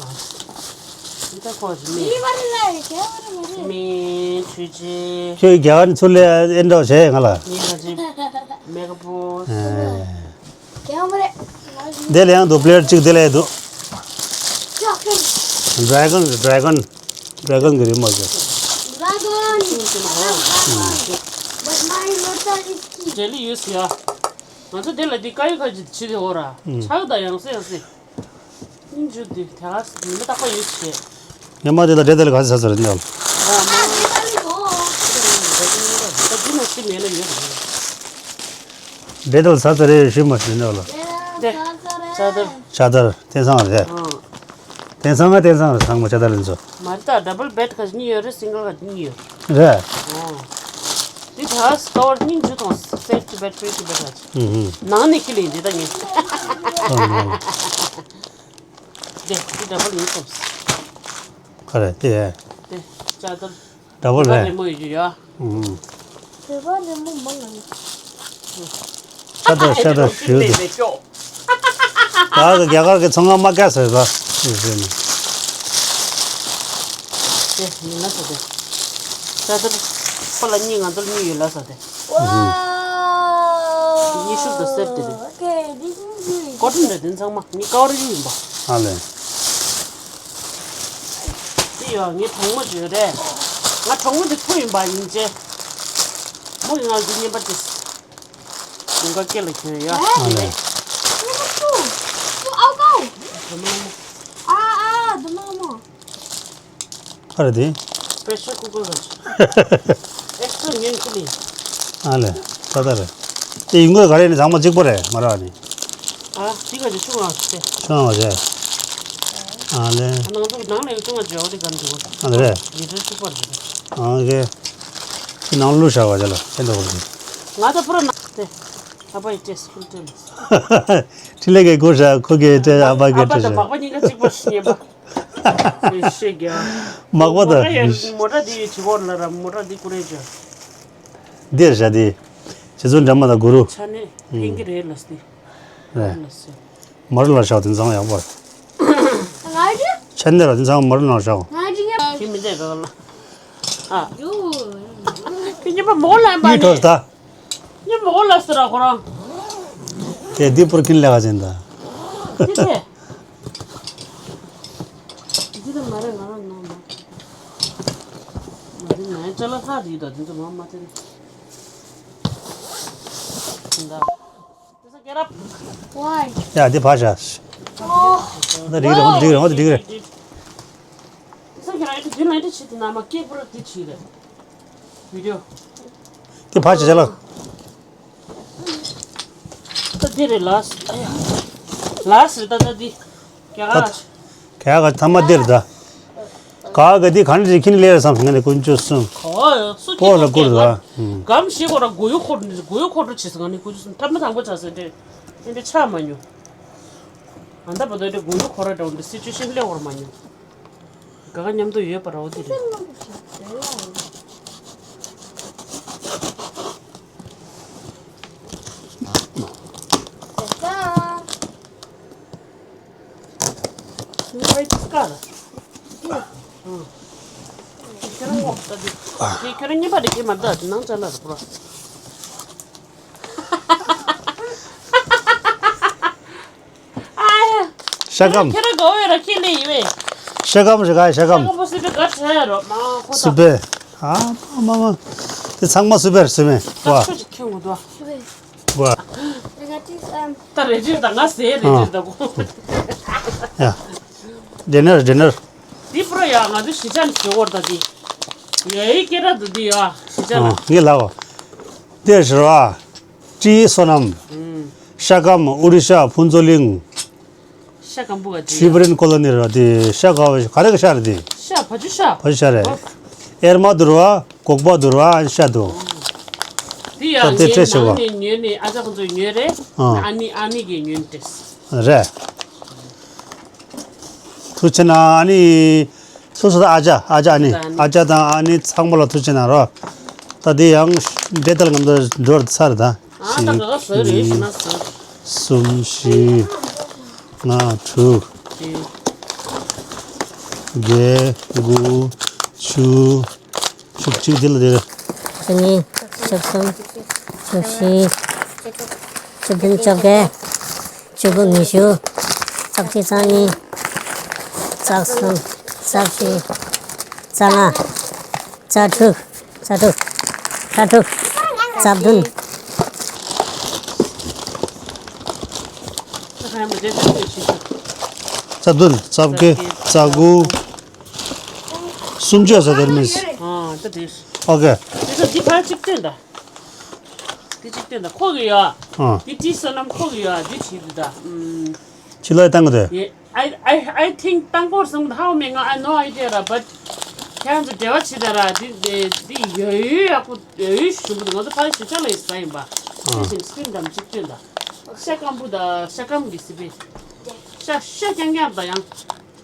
ད་ཁོ་ཞིག་མི། མི་མ་རེད་ལ་ཁྱེད་མ་རེད་མ་རེད། མི་ཆུ་ཆེ། ཁྱོད་རྒྱ་གར་ཚུར་ལས་ཨེ་འདྲ་བྱས་ང་ལ། མི་ང་ཅི། མེ་ཀ་པོ། ཨེ། ཁྱེད་མ་རེད། དེ་ལ་ཡང་འདུག་པླེ་ཊི་གཅིག་དེ་ལ་ཡང་འདུག་ཌེ་གོན་ཌེ་གོན་ཌེ་གོན་གི་རིན་མ་ཟེར། ཌེ་གོན། But my daughter is cute. ཇེ་ལི་ཡོད་ཟེར་ཡ། ང་ཚོ་དེ་ལ་འདི་དཀའ་ཡོད་ཁ་ཅིག་བྱེད་དེ་འོ་ར། ཨུམ། ཆག་ད་ཡང་སེ་ཡང་སེ། སྙིང་རྗེ་འདི་དེ་ག་མི་མི་རྟག་པ་ཡོད་བྱེད། ངས་མ་དེ་ལ་འདྲེ་དེ་ལ་ག་ཚོད་ཟ་ཚོད་རེད་འདི་ལ། འདི་ན་ཤི་མེད་ན་ཡོད་རེད། འདྲེ་དེ་ལ་ཟ་ཚོད་རེད་ཤི་མ་ཤི་འདི་ལ། དེ་ཇ་དར། ཇ་དར་དེང་སང་རེད། ཨང་། དེང་སང་ང་དེང་སང་རེད་ཚང་མ་ཇ་དར་ལ་འཛོ། མ་རེད་ད། ཌབ་བལ་བེད་ག་གཉིས་ཡོད་རེད། སིང་གལ་ག་གཉིས་ཡོད། རེད། ཨོ། འདི་ད་སི་ཀ་བར་སྙིང་རྗེ་དང་སེབ་ཊི་བེད་པྲི་ཊི་བེད་ག་ཅི། ཨུ་ཧུ། ནང་ནས་ཁྱི་ལས་འདི་ད་ངས། ཨ་ཧུ། འདི་འདི་ཌབ་བལ་ཡིན་སོང་། ག་རེ་དེ། འདི་ཇ་དར། ཌབ་བལ་རེད། རི་མོ་ཡོད་རྒྱུ་ཡ། ཨུ། བོད་པ་རི་མོ་མང་ང་ཡོད། ཤ་སྟག་ཤ་སྟག་ཞུ་དེ། ད་གི་རྒྱ་གར་གི་ཚོང་ཁང་མ་ཀ་ཟེར་བ། ཞུ་ཞུ་ནི། དེ་མི་ལ་ས་དེ། ཤ་སྟག་ཁོ་ལ་གཉིས་ང་ཚོར་གཉིས་ཡོད་ལ་ས་དེ། ཨུ། གཉིས་ཤུག་དང་སེབ་དེ་རེད། ཀོ་ཊོན་རེད་དེ་ཚང་མ་ངའི་ཀ་བར་ཡུ་ཡིན་པ། ཨ་ལེ། དེ་ཡོད་ངའི་གྲོགས་མོ་བརྗོད་རེད། ང་གྲོགས་མོ་དེ་ཐུ་ཡིན་པ་ཡིན་ཅེ། མོ་གི་ང་གི་བརྙན་པར་དེ། དུང་དཀར་སྐེ་ལ་གྱོན་ཡ། ཨ་ལེ། དུ་མ་ལ་མོ། ཨ་ཨ་དུ་མ་ལ་མོ། ག་རེ་དེ། པེ་ཤར་ཀུ་ཀར་ག་ཅི། ཨེག་སི་ཊྲ་ཉན་ཁི་ལི། ཨ་ལེ། ད་ད་རེད། དེ་ཡིན་དགོས་ག་རེ་ནི་ཚང་མ་གཅིག་པོ་རེད་མ་རག་ནི། ཨ་དེ་ག་ཅི་ཆུང་བ་ཟེ། ཆུང་བ་ཟེ། ཨ་ལེ། ང་ཚོ་ནང་ལ་ཡོད་ཆུང་བ་ཇོ་བོ་དེ་ག་འདུག་ཨ་ལེ་རེད། ལི་ཊར་གཅིག་པོ་རེད། ཨ་ལེ། དེ་ནང་ལུ་བཞག་པ་ཅ་ལ་ཨེ་འདུག་ག་ང་ཚོ་པུ་ར་ནང་དེ། ཨ་ཕ་ཡི་ཏྲེས་ཕུལ་ཏྲེ་ལ། ཁྲི་ལེ་གེ་གོ་ཤ་ཁོ་གེ་ཏྲེ་ཨ་ཕ་གེ་ཨ་ཕ་ཏྲེ་དང་ཤ། མག་པ་གཉིས་ཀ་གཅིག་པོ་ཤེས་པ། ཤེས་རྒྱ། མག་པ་དང་། མོ་ཊ་འདི་ཡི་བྱི་བོར་ལ་ར་མོ་ཊ་འདི་ཀུ་རེ་ཅོ། འདིར་བཞག་དེ། རྗེ་བཙུན་སྒྲོལ་མ་དང་གུ་རུ། ཆ་ནས་ཕན་གྱི་རེད་ལ་སྟེ། རེད། ལ་སྟེ། མར་ལ་བཞག་དེ་ཚང་ཡག་པོ་རེད། ཆ་ནས་ར་དེ་ཚང་མར་ལ་བཞག་ཁྱི་མི་འདྲ་ག་ལ། ཨ། ཁྱི་གཉིས་པ་མོ་ལ་ཡིན་པ་ཡིད་ནི། ཁྲོ་ད། ཉི་མ་འོ་ལ་ཟེར་ར་ཁོ་རང་། དེ་འདི་པུར་ཁིན་ལས་ཀ་ཅན་ད། དེ་དེ། འདི་ད་མ་རེད་ང་རང་ནང་མ། མ་རེད་ང་ཡང་ཅ་ལག་ལྷག་རེད་ད་འདི་ཚོ་མ་མ་དེ་རེད། འདི་ད། དེ་ས་སྐྱེ་རབས། ཡ་འདི་ཕར་བཞག་འདི་འགྲིག་རེད་འོ་འདི་འགྲིག་རེད་འོ་འདི་འགྲིག་རེད། དེ་ས་སྐྱེ་རབས་འདི་ལ་འདི་བྱེད་དུ་ན་མ་སྐྱེ་པུར་འདི་བྱེད་རེད། བི་ཌིའོ། དེ་ཕར་བྱེད་ལ། ད་འདི་རེད་ལགས། ལགས་རེད་ད་ད་འདི། རྒྱ་གར། རྒྱ་གར་ཐ་མ་འདི་རེད་ད། ག་ག་འདི་ག་ནས་རེད་ཁྱི་ནས་ལས་རེད་བསམ་ང་ནས་ཀུན་སྤྱོད་གསུམ། ག་སུ་སྤོ་ལ་བསྐུར་ད། སྒམ་ཞིག་གོ་ར་གོ་ཡུ་ཁོ་གོ་ཡུ་ཁོ་ར་བྱེད་ང་ནས་ཀུན་སྤྱོད་གསུམ་ཐ་མ་དང་པོ་ཆགས་ཟེར་འདྲེ། འདྲེ་ཆགས་མ་མྱོང་། ཨ་ད་བར་དུ་འདྲེ་གོ་ཡུ་ཁོ་ར་འདྲ་བོ་འདྲེ་སི་ཅུ་ཨེ་ཤན་སླེབས་བར་མ་མྱོང་། དགའ་དགའ་མཉམ་དུ་ཡོད་པ་ར་བ་དེ་རེད། ཁྱོད་རང་ངོ་ལྟ་དུས། ཁྱོད་ཁྱོད་རང་གཉིས་པ་དེ་ཁྱེད་མ་ལྟ་ནང་ཅ་ལག་རེད་པོ་ར། ཤ་སྐམ། ཁྱེད་རང་ག་བས་ར་ཁྱེད་ལས་ཡིན་བས། ཤ་སྐམ་ཞིག་ག་ཤ་སྐམ། ཤ་སྐམ་པོ་སི་པེ་ག་བྲལ་རོ་མ་ཁོ་ཐག་སི་པེ། ཨ་མ་མ་མ། དེ་ཚང་མ་སི་པེ་རེད་སི་པེ། ད་ཁྱོད་ཀྱིས་ཁྱེད་ངོ་དོ། བ། ད་རེ་ཅིག་དང་ང་ཟེར་རེ་ཅིག་དང་གོ། ཡ། ཌི་ནར་ཌི་ནར། འདི་པུ་ར་ཡ་ང་ཚོ་གཞིས་ཆགས་ནས་བྱེད་འོར་ད་འདི། ཡའི་སྐད་གྲགས་འདུག་འདི་ཡ་གཞིས་ཆགས་ལ། ངས་ལབ་འོ། དེ་ཞོར་བ། ཀྲི་སོ་ནམ། ཤ་སྐམ་ཨོ་རི་ཤ་ཕུན་ཚོགས་གླིང་། ཤ་སྐམ་པོ་ག་ཅི། ཤི་བ་རིན་ཀོ་ལོ་ནི་ར་དེ་ཤ་ག་བ་ག་རེ་ག་ཤ་རེད་དེ། ཤ་བ་ཅུ་ཤ། བ་ཅུ་ཤ་རེད། ཨེར་མ་དུར་བ་གོག་པ་དུར་བ་ཤ་དུ། དེ་ཡང་ངའི་ནང་ནས་ཉོས་ནས་ཨ་ཅག་ཁོང་ཚོས་ཉོས་རེད། ཨ་ནི་ཨ་ནི་གིས་ཉོས་ཏེ། རེད། ཐུགས་ཆེ་ན་ཨ་ནི། སོ་སོ་དང་ཨ་ཅག་ཨ་ཅག་ཨ་ནི་ཨ་ཅག་དང་ཨ་ནི་ཚང་མ་ལ་ཐུགས་ཆེ་ན་རོ། ད་དེ་ཡང་འབྲེལ་ཐད་ལ་ང་ཚོ་འགྲོ་ཚར་ད། ཨ་ད་ག་ག་བཟོས་རེད་ཞུ་ན་བཟོས། གསུམ་བཞི། ལྔ་དྲུག་བརྒྱད་དགུ་བཅུ། བཅུ་གཅིག་དེ་ལ་དེ་རེད། བཅུ་གཉིས། བཅུ་གསུམ། བཅུ་བཞི། བཅུ་བདུན་བཅོ་བརྒྱད། བཅུ་དགུ་ཉི་ཤུ། རྩ་གཅིག་རྩ་གཉིས། རྩ་གསུམ། རྩ་བཞི། རྩ་ལྔ། རྩ་དྲུག་རྩ་དྲུག་རྩ་དྲུག་རྩ་བདུན། ཁ་ཡ་མ་བྱས་ཚར་ནས་ཤི་ཤི། རྩ་བདུན། རྩ་བརྒྱད། རྩ་བརྒྱད། རྩ་དགུ། སུམ་ཅུ་ཡོད་ས་དེར་མིན། ཨ་ད་དེ། ཨོ་ཁེ། དེ་ཚོ་འདི་ཕར་གཅིག་སྟོན་ད། འདི་གཅིག་སྟོན་ད་ཁོ་གི་ཡོད། ཨ། འདི་བྲིས་སོ་ནམ་ཁོ་གི་ཡོད་འདི་བྲིས་འདུག་ད། ཨུམ། ཕྱི་ལོགས་བཏང་གི་འདུག Yeah, I, I, I think ཏང་སྐོར་སོང་ཧའོ་མེ་ང་I no idea ར་but ཁྱེད་ཚོ་འབྲེལ་བ་བྱེད་ད་ར་འདི་འདི་འདི་ཡོད་ཡོད་ཡག་པོ་ཡོད་ཡོད་ཞུ་འདུག་ང་ཚོ་ཕ་ཞིག་ཆ་ལ་ཡི་ས་ཡིན་པ། དེ་བཞིན་སྤིན་དམ་གཅིག་སྟོན་ད། ཤ་སྐམ་པོ་ད་ཤ་སྐམ་གི་སི་པན། ཤ་ཤ་རྐྱང་རྐྱང་ད་ཡང་།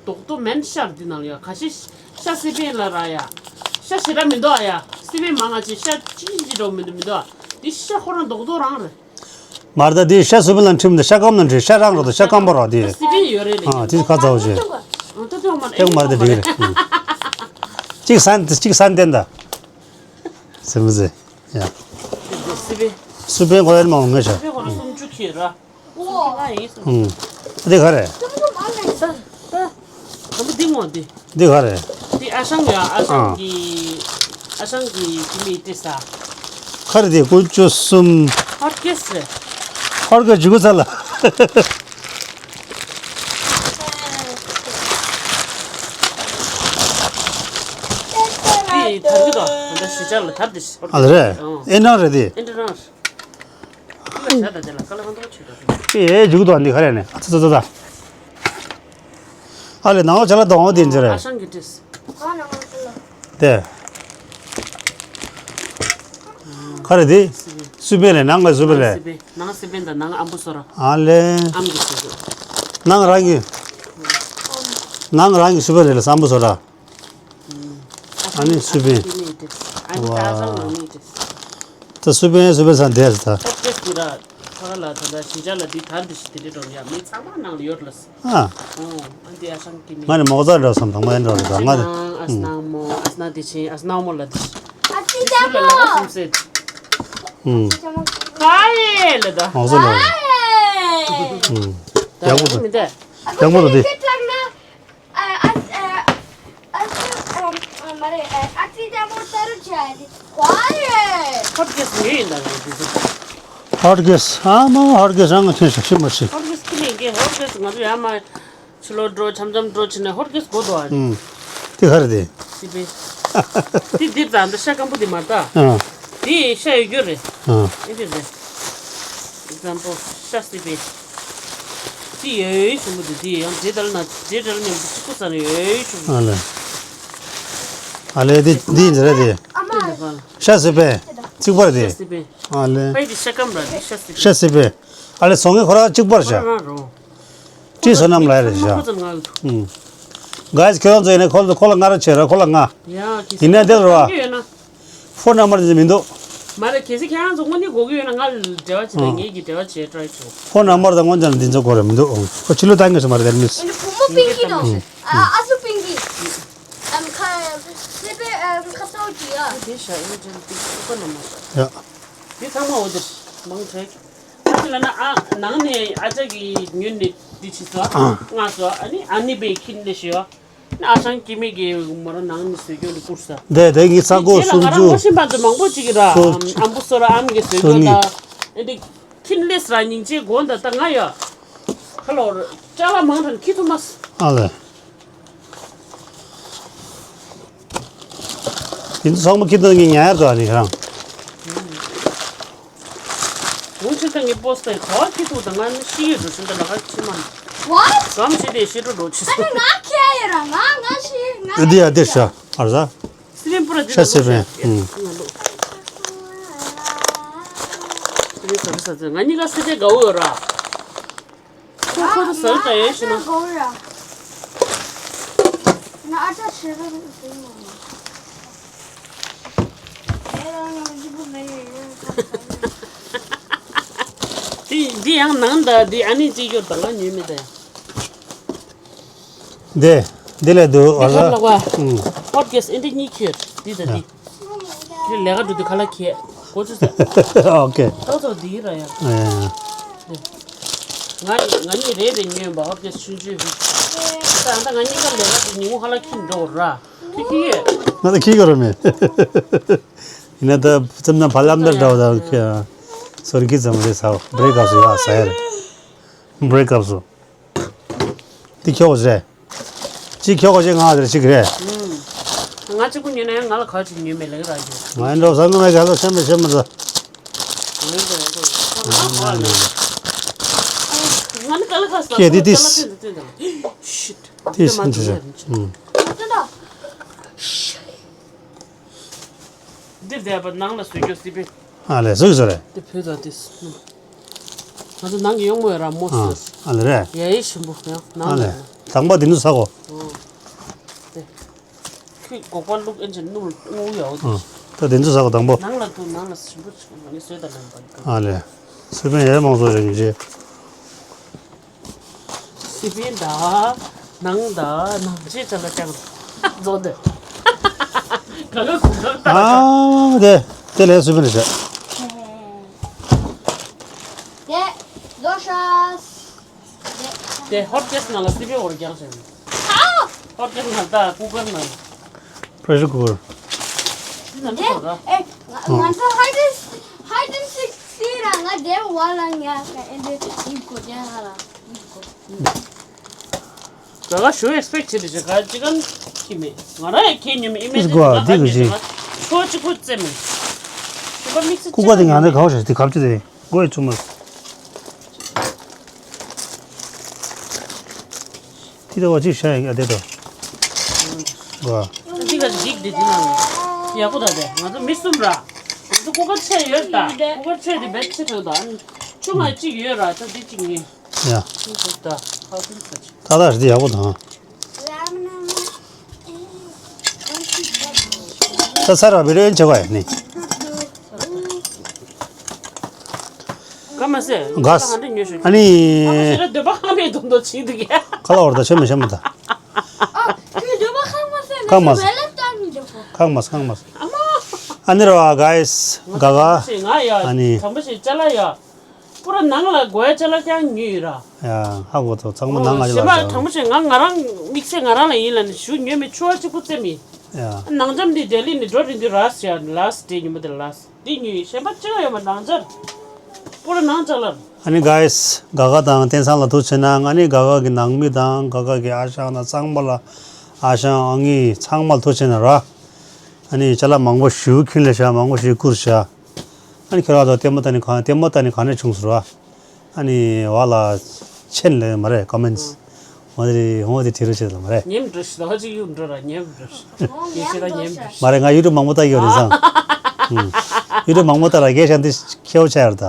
རྡོག་རྡོག་མེན་ཤར་འདི་ནང་ལ་ཡ་ཁ་ཤས་ཤ་སི་པན་ལ་ར་ཡ། ཤ་ཞེ་དྲག་མི་འདུག་ཨ་ཡ། སི་པན་མང་ང་ཅི་ཤ་ཅི་ཅི་འདྲ་མི་འདུག་མི་འདུག་ཨ། འདི་ཤ་ཁོ་རང་རྡོག་རྡོག་རང་རེད། མར་ད་འདི་ཤ་སི་པན་ལ་ཁྲིམས་འདི་ཤ་སྐམ་ན་འདྲི་ཤ་རང་རོ་ད་ཤ་སྐམ་པོ་རོ་འདི། སི་པན་ཡོད་རེད་ལེ། ཨ་འདི་ཁ་ཚ་བོ་ཆེ། ཨ་ད་ཐོག་མར་ཐེག་མར་ད་འདི་རེད། གཅིག་སན་གཅིག་སན་ཏན་ད། སི་པན་ཟེ། ཡ། སི་པན། སི་པན་ཁོ་རང་མང་ངེས་ཤ། སི་པན་ཁོ་རང་སུམ་ཅུ་ཁྱེར་ར། ཨང་། འདི་ག་རེད། ད་ད་ད་འདི་ངོ་འདི། འདི་ག་རེད། འདི་ཨ་ཞང་ཡ་ཨ་ཞང་གི་ཨ་ཞང་གི་ཀི་མི་ཏི་ས། ག་རེ་འདི་དཀོན་མཆོག་གསུམ། ཧོར་གེས་རེད། ཧོར་གེས་འཇུག་གི་ཚར་ལ། འདི་དར་གི་དོ་ད་ཞི་ཅག་ལ་དར་འདི་ཞི། ཨ་ལ་རེད། ཨེ་ནང་རེད་འདི། ཨེ་འདྲ་རང་། ཨེ་བཞག་ད་དེ་ལ་ཁ་ལ་ཁ་འདུག་ཆོད་ད་དེ། ཨེ་འཇུག་དོ་འདི་ག་རེ་ནས་ཨ་ཚ་ཚ་ཚ་ཚ། ཨ་ལེ་ནང་ལོགས་ཆ་ལ་དོང་འདི་འདི་རེད། ཨ་ཞང་གི་ཏིས། དེ། ག་རེ་འདི། སི་པན་ལས་ནང་གི་སི་པན་ལས། སི་པན་ནང་སི་པན་དང་ནང་ཨམ་བུ་སོ་ར། ཨ་ལེ། ཨམ་གི་སི་པན། ནང་རང་གི། ནང་རང་གི་སི་པན་ལས་ལ་ཨམ་བུ་སོ་ར། ཨ་ནི་སུ་པན། ཨ་ནི་ད་ས་ནང་ནི་ཏེ། ད་སུ་པན་སུ་པན་ས་འདས་ད། ད་ཏེ་སུ་ར་ཁ་ཁ་ལ་ད་ད་ཞི་ཅག་ལ་འདི་དར་འདི་ཞི་དེ་འདྲ་འགྲོ་ཡ་མི་ཚང་མ་ནང་ལ་ཡོད་ལ་སི། ཨ། ཨོ་ཨ་འདི་ཨ་ཞང་གི་མི། ང་ནི་མོག་ཙག་འགྲོ་བསམ་དང་མ་ཡིན་འགྲོ་རེད་ད་ང་ནི། ཨ་སྣང་མོ་ཨ་སྣང་འདི་ཆེན་ཨ་སྣང་མོ་ལ་འདི། ཨ་ཙི་ཅག་མོ། ཨུམ། ཀ་ཡེ་ལ་ད། མོག་ཙག་འགྲོ། ཨུམ། ཡག་པོ་འདུག་མི་འདས། ཡག་པོ་འདུག་དེ། ཨ་ཨ་ཨ་ཨ་ཨ་མ་རེད། ཨ་ཨ་ཙི་ལྟ་བུ་ལྟ་རུ་བྱ་ཡ་དེ་གོ་རེད། ཧོར་གེས་ངེས་ཡིན་ད་རེད་དེ་ཚོ། ཧོར་གེས་ཨ་མ་ཧོར་གེས་རང་ང་ཁྱེད་ཤ་ཤི་མ་ཤི། ཧོར་གེས་ཁི་ནས་གེ་ཧོར་གེས་ང་ཚོ་ཡ་མ་ཕྱི་ལོགས་འགྲོ་འཆམ་འཆམ་འགྲོ་ཕྱིན་ནས་ཧོར་གེས་གོ་དོ་ཨ། ཨུམ། དེ་ག་རེད་དེ། སི་པན། དེ་འདིར་ད་འདི་ཤ་སྐམ་པོ་དེ་མ་རེད་ད། ཨ། དེ་ཤ་ཡོད་རྒྱུ་རེད། ཨ། ཨེ་འདྲ་རེད། example ཤ་སི་པན། དེ་ཡོད་ཞུ་མོ་དེ་དེ་ཡང་དེ་ལྟར་ན་དེ་ལྟར་མཉམ་དུ་གཅིག་པུ་ས་ནས་ཡོད་ཞུ་མོ། ཨ་ལ། ཨ་ལས་དེ་འདི་ཡིན་ཟེར་རེད་དེ། ཨ་མ། ཤ་སི་པན། གཅིག་པར་དེ། ཤ་སི་པན། ཨ་ལས། ཕ་ཡི་དེ་ཤ་སྐམ་ར་དེ་ཤ་སི་པན། ཤ་སི་པན། ཨ་ལས་སོང་ངས་ཁོ་ར་གཅིག་པར་ཤ། ཁོ་རང་རོ། ཏི་སོ་ནམ་ལ་རེ་བཞག་ཁོ་ཚོ་ང་། ཨུམ། གཱས་ཁྱེད་རང་ཚོ་ཡིན་ན་ཁོ་ལ་ཁོ་ལ་ང་ར་བྱེད་ར་ཁོ་ལ་ང་། ཡ་ཡིན་ན་དེ་ལ་རོ། ཡོད་ན། ཕོན་ནམ་བར་དེ་མི་འདུག་མ་རེད་གལ་སྲིད་ཁྱེད་རང་ཚོ་དངོས་གནས་དགོས་ཀྱི་ཡོད་ན་ང་ལ་འབྲེལ་བ་བྱེད་དང་ངེད་ཀྱིས་འབྲེལ་བ་བྱེད་try བྱོས། ཕོན་ནམ་བར་དང་དངོས་འཛིན་འདི་ཚོ་དགོས་རེད་མི་འདུག་ཁོ་ཕྱི་ལོ་བཏང་གི་སོང་མ་རེད་དེ་མི། ཨེ་འདི་བུ་མོ་པིང་གི་དང་། ཨ་ཨ་སུ་པིང་གི། ཨམ་ཁ་སེ་པེ་ཨམ་ཁ་སོ་ཅི་ཡ། དེ་ཤ་ཨེ་ཅན་ཏི་ཀ་ནམ་བར། ཡ། འདི་ཚང་མ་འོ་དེ་མང་དྲགས། ཨ་ཅེ་ལ་ན་ཨ་ནང་ནས་ཨ་ཅག་གི་ཉོན་ནས་འདི་བྱེད་ས། ང་ཚོ་ཨ་ནི་ཨ་ནི་པའི་ཁྱིམ་ནས་ཤི་ཡོ། ཨ་ཞང་སྐྱེ་མེད་ཀྱི་མོ་ར་ནང་ནས་བཟོས་སྐྱོན་དུ་བསྐུར་ས། དེ་དེ་གི་ས་གོ་རྗེས་ལ་སུམ་ང་རང་ཅུ། ངོ་ཤེས་པ་ཚོ་མང་པོ་ཅིག་གི་ར་སོ་ཨམ་བུ་སོ་ར་ཨམ་གི་བཟོས་སོ་སྐྱོན་གཉིས། ད་ཨེ་འདི་ཁྱིམ་ལས་ར་སྙིང་རྗེ་དགོན་ད་ད་ང་ཡ། ཁ་ལོ་ཅ་ལག་མང་དྲགས་ཁྱི་ཐུ་མ་ས། ཨ་ལེ། དེ་ཚོ་ཚང་མ་ཁྱི་ཐུ་ངས་ཉར་དགོས་ཨ་ནི་རང་། འོང་ཕྱིར་ད་ངའི་པོ་སི་ཏ་ག་བ་ཁྱི་ཐུག་དང་ང་ནི་ཤི་ཡོད་འགྲོ་ཤིན་ད་ལ་ཁ་ཁྱི་མ་ན། What? གམ་ཤི་དེ་ཤི་འགྲོ་འགྲོ་ཆི་ཨ་ནི་ང་ཁྱེད་ཡོད་ར་ང་ང་ཤི་ང་འདི་ཡ་འདི་ཤ་ཨར་ཟ། སི་རེན་པུ་ར་འདི་ཤ་ལ་སི་རེན་ལོ་ཤ་ཨུམ། ང་ལོ། སི་རེན་ཟ་རི་ཟ་ཟ་ང་གཉིས་ཀ་སི་རེན་དགའ་བོ་ཡོད་ར། ཁོ་ཁོ་ཚོ་ཟ་རི་ད་ཡོད་ཤི་ན། ང་ཨ་ཅག་ཤི་ར་ཟ་ཡོད་མ་ན། དེ་འདི་ཡང་ནང་ད་འདི་ཨ་ནི་གཅིག་ཡོད་ད་ང་ཉོས་མེད་ད་ཡང་། འདི་འདི་ལས་འདུག་འདི་ཨ་ལ། ཁམས་ལ་བ། ཧོར་གེས་ཨེ་འདི་གཉིས་ཁྱེར་འདི་ད་འདི། འདི་ལས་ཀ་འགྲོ་དུས་ཁ་ལག་ཁྱེར་གོ་ཚོད་ཟ། ཨོ་ཁེ། ཏོ་ཚོ་འདི་ར་ཡ། ཨེ། ང་ང་གཉིས་རེ་རེ་ཉོས་པ་ཧོར་གེས་ཆུང་ཆུང་བི། ད་ཨ་ད་ང་གཉིས་ཀ་ལས་ཀ་འགྲོ་ཉིན་མོ་ཁ་ལག་ཁྱེར་འགྲོ་ར། ཁྱི་ཁྱི་ཡོད། ང་ད་ཁྱི་ག་ར་མེད། ཡིན་ན་ད་ཙམ་ན་བ་ལམ་ད་འདྲ་བ་ད་ཁྱི། སོར་གི་ཙམ་རེ་ཟ་བ་བྲེ་ག་སུ་ཡ་ཟ་ཡ་རེད། བྷི་རེག་སྐབས་སུ། འདི་ཁྱོག་རེད། གཅིག་ཁྱོག་གཅིག་ང་རེད་གཅིག་རེད། ང་གཅིག་པུ་ཉོས་ན་ཡང་ང་ལ་ག་ཅིག་ཉོས་མེད་ལེགས་ར་རྒྱུ། ང་འགྲོ་ས་ནོ་མེད་ག་ལ་ཤ་མེད་ཤ་མེད་ཟ། ང་ནི་ག་ལ་ག་ས་ཁྱེད་འདི་ཏིས། ཤིད། ཏིས་འདི་ཟ། འདིར་བསྡད་པ་ནང་ལ་བཟོས་རྒྱུ་སྲིད་པས། ཨ་ལས་བཟོས་བཟོས་རེད། འདི་བོད་ད་ཏིས། ང་ཚོ་ནང་གི་གཡོག་མོ་ཡོད་ར་མོ་ཨ་ཟེར། ཨ་ལས་རེད། ཡ་ཡི་ཞིམ་པོ་ཡང་ནང་ཨ་ལས། ལ་ཡོད་ན། དང་པོ་འདི་ཚོ་ཟ་གོ། ཨོ། དེ། ཁྱོད་སྒོག་པ་བླུག་ཨེ་ཅེ་ནུ་ངུ་ཡའོ་དེ། ཨ། ད་འདི་ཚོ་ཟ་གོ་དང་པོ། ནང་ལ་འདུག་ནང་ལ་ཞིམ་པོ་ཞིག་ང་ནི་བཟོས་དང་ལེན་པ་ཡིན། ཨ་ལས། སི་པན་ཡས་མང་ཚོགས་རེད་ཉིན་རྗེས། སི་པན་ད། ནང་ད། ནང་རྗེས་ཅ་ལ་ཅང་། རྫོགས་འདོད། ག་ག་གུང་ཐང་ལྟ་ལ་ཅང་། ཨ་དེ་དེ་ལས་སི་པན་རེད་ཤག་དེ་རྫོགས་ཤག་དེ་ཧོཊ་ཀེ་སི་ནང་ལ་སི་པན་འོར་རྒྱང་ཞིང་། ཧོཊ་ཀེ་སི་ནང་ད་ཀུ་ཀར་ནང་། པྲེ་ཤར་ཀུ་ཀར། འདི་ནང་དུ་ཟ་ར། ཨེ། ང་ང་ཚོ་ཧའི་ཌན་ཧའི་ཌན་སིག་སི་ར་ང་དེ་བ་ལ་ཉ་ཨེ་འདི་ཡིན་གོ་དེ་ང་ལ་ཡིན་གོ། ག་ག་ཞུ་ཨེག་སི་པེག་བྱེད་དེ་ཅི་ག་ཅི་ག་ཁྱི་མེད། ང་རང་ཡང་ཁྱེད་ཉོས་མེད་ཨི་མེད་ཨིས་དེ་གོ་ང་ཨ་དེ་ག་གི་ཅི་ཅི་ག་ཁྱོ་གཅིག་པུ་རྩེ་མེད། ཞུ་ག་དམིགས་བསལ་ཀུ་ཀ་དེ་ང་ནས་ག་བ་ཞིག་དེ་གབ་ཅི་དེ་གོ་ཡི་ཚུགས་མ། ཐི་ཏ་བ་ཅིག་ཤ་ཡ་གི་ཨ་དེ་དོ། བ། འདི་ག་འཇིག་འདི་འདི་ནང་ཡག་པོ་ད་དེ་ང་ཚོ་མི་གསུམ་ར། ང་ཚོ་ཀུ་ཀར་ཆེ་ཡོད་ད། ཀུ་ཀར་ཆེ་དེ་བེད་ཆེ་ཐོག་ད། ཆུང་ང་གཅིག་ཡོད་ར་ད་འདི་གཅིག་ཉོས། ཡ། ཆུང་ཐོག་ད། ཧ་ཀུན་ས་ཆུ། ད་ད་རེད་ཡག་པོ་དང་། ད་ཚར་བ་བི་ཌིའོ་ཡིན་ཆེ་བ་ཡ་ནི། ག་མ་ཟེར། ག་ས། ཨ་ནི། ཁ་ལ་བར་ད་ཆོས་མི་ཤེས་མ་ད། ཁ་མ་ས། ཁ་མ་ས། ཨ་ནི་ར་བ་ག་ཡིས། ག་ག་ཨ་ནི། དང་པོ་ཞིག་ཅ་ལག་ཡ། པུ་ར་ནང་ལ་དགོས་ཡ་ཅ་ལག་ཀྱང་ཉོས་ཡོད་ར། ཡ་ཧ་གོ་ཐོག་ཚང་མ་ནང་ང་ཅ་ལག་ཟ། དང་པོ་ཞིག་ང་ང་རང་དམིགས་བསལ་ང་རང་ལ་ཡིན་ལ་ནི་ཞུ་ཉོས་མེད་ཆུ་བ་གཅིག་པུ་རྩེ་མི། ཡ། ནང་འཇམ་འདི་ལྡི་ལི་ནས་འགྲོ་རིན་འདི་ར་སི་ཡ་ལ་སི་ཌེ་ཉིན་མོ་དེ་ལ་སི། འདི་ཉོས་གཞན་པ་ཅི་ཡང་ཡོད་མ་ནང་ཆར། པུ་ར་ནང་ཅ་ལག་ཨ་ནི་ག་ཡིས་ག་ག་དང་བསྟན་སང་ལ་ཐུགས་ཆེ་གནང་། ཨ་ནི་ག་ག་གི་ནང་མི་དང་ག་ག་གི་ཨ་ཞང་དང་ཚང་མ་ལ་ཨ་ཞང་ཨ་ངི་ཚང་མ་ལ་ཐུགས་ཆེ་གནང་ར། ཨ་ནི་ཅ་ལག་མང་པོ་ཞུ་ཁྱོན་ལས་བཞག་མང་པོ་ཞིག་བསྐུར་བཞག་ཨ་ནི་ཁྱོད་རང་ཚོ་ལྟད་མོ་ལྟ་ནི་གང་ལྟད་མོ་ལྟ་ནི་གང་ནས་བྱུང་ཟེར་བ། ཨ་ནི་བ་ལ་ཆེན་ལས་མ་རེད་ཀོ་མེན་ཊི་འོ་དེ་རེད་འོ་དེ་བྲིས་རོགས་བྱེད་ལ་མ་རེད། ཉེམ་འགྲོ་ཞིག་ད་ཅིག་ཡུག་འགྲོ་ར་ཉེམ་འགྲོ་ཞིག་ཡེ་ཤེས་ད་ཉེམ་འགྲོ་ཞིག་མ་རེད། ང་ཡུ་ཊུབ་མང་པོ་ལྟ་གི་ཡོད་རེད་བཟང་། ཡུ་ཊུབ་མང་པོ་ལྟ་ར་རྒན་ཤང་འདི་ཁྱེའུ་ཆ་ཡར་ད།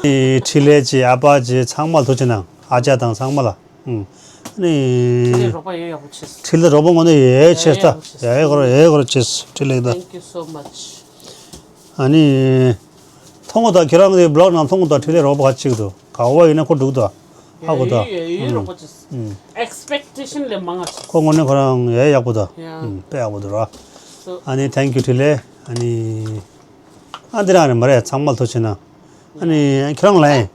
འཕྲིན་ལས་ཀྱི་ཨ་ཕ་ཀྱི་ཚང་མ་ལ་ཐུགས་ཆེ་གནང་། ཨ་ཅག་དང་ཚང་མ་ལ། ཨ་ནི། འཕྲིན་ལས་རོགས་པ་ཡོད་ཡག་པོ་བྱེད། འཕྲིན་ལས་རོགས་པ་ངོ་ནས་ཡོད་ཡོད་བྱེད་ད། ཡོད་ཡོད་གོ་ར་ཡོད་གོ་ར་བྱེད། འཕྲིན་ལས་ད། Thank you so much. ཨ་ནི། མཐོང་གོ་ད་ཁྱེད་རང་གི་བི་ལོག་ནང་མཐོང་གོ་ད་འཕྲིན་ལས་རོགས་པ་ཁ་ཅིག་འདུག་ག་བ་ཡིན་ན་ཁོ་འགྲུག་ད། ཧ་གོ་ད། ཡོད་ཡོད་རོགས་པ་བྱེད། Expectation ལས་མང་ང་བྱེད། ཁོ་ངོ་ནས་ཁོ་རང་ཡོད་ཡག་པོ་ད། དཔེ་ཡག་པོ་འདུག་ར། ཨ་ནི་thank you འཕྲིན་ལས་ཨ་ནི། ཨ་འདི་རང་རེད་མ་རེད་ཚང་མ་ལ་ཐུགས་ཆེ་གནང་། ཨ་ནི་ཁྱེད་རང་ལ་ཡིན།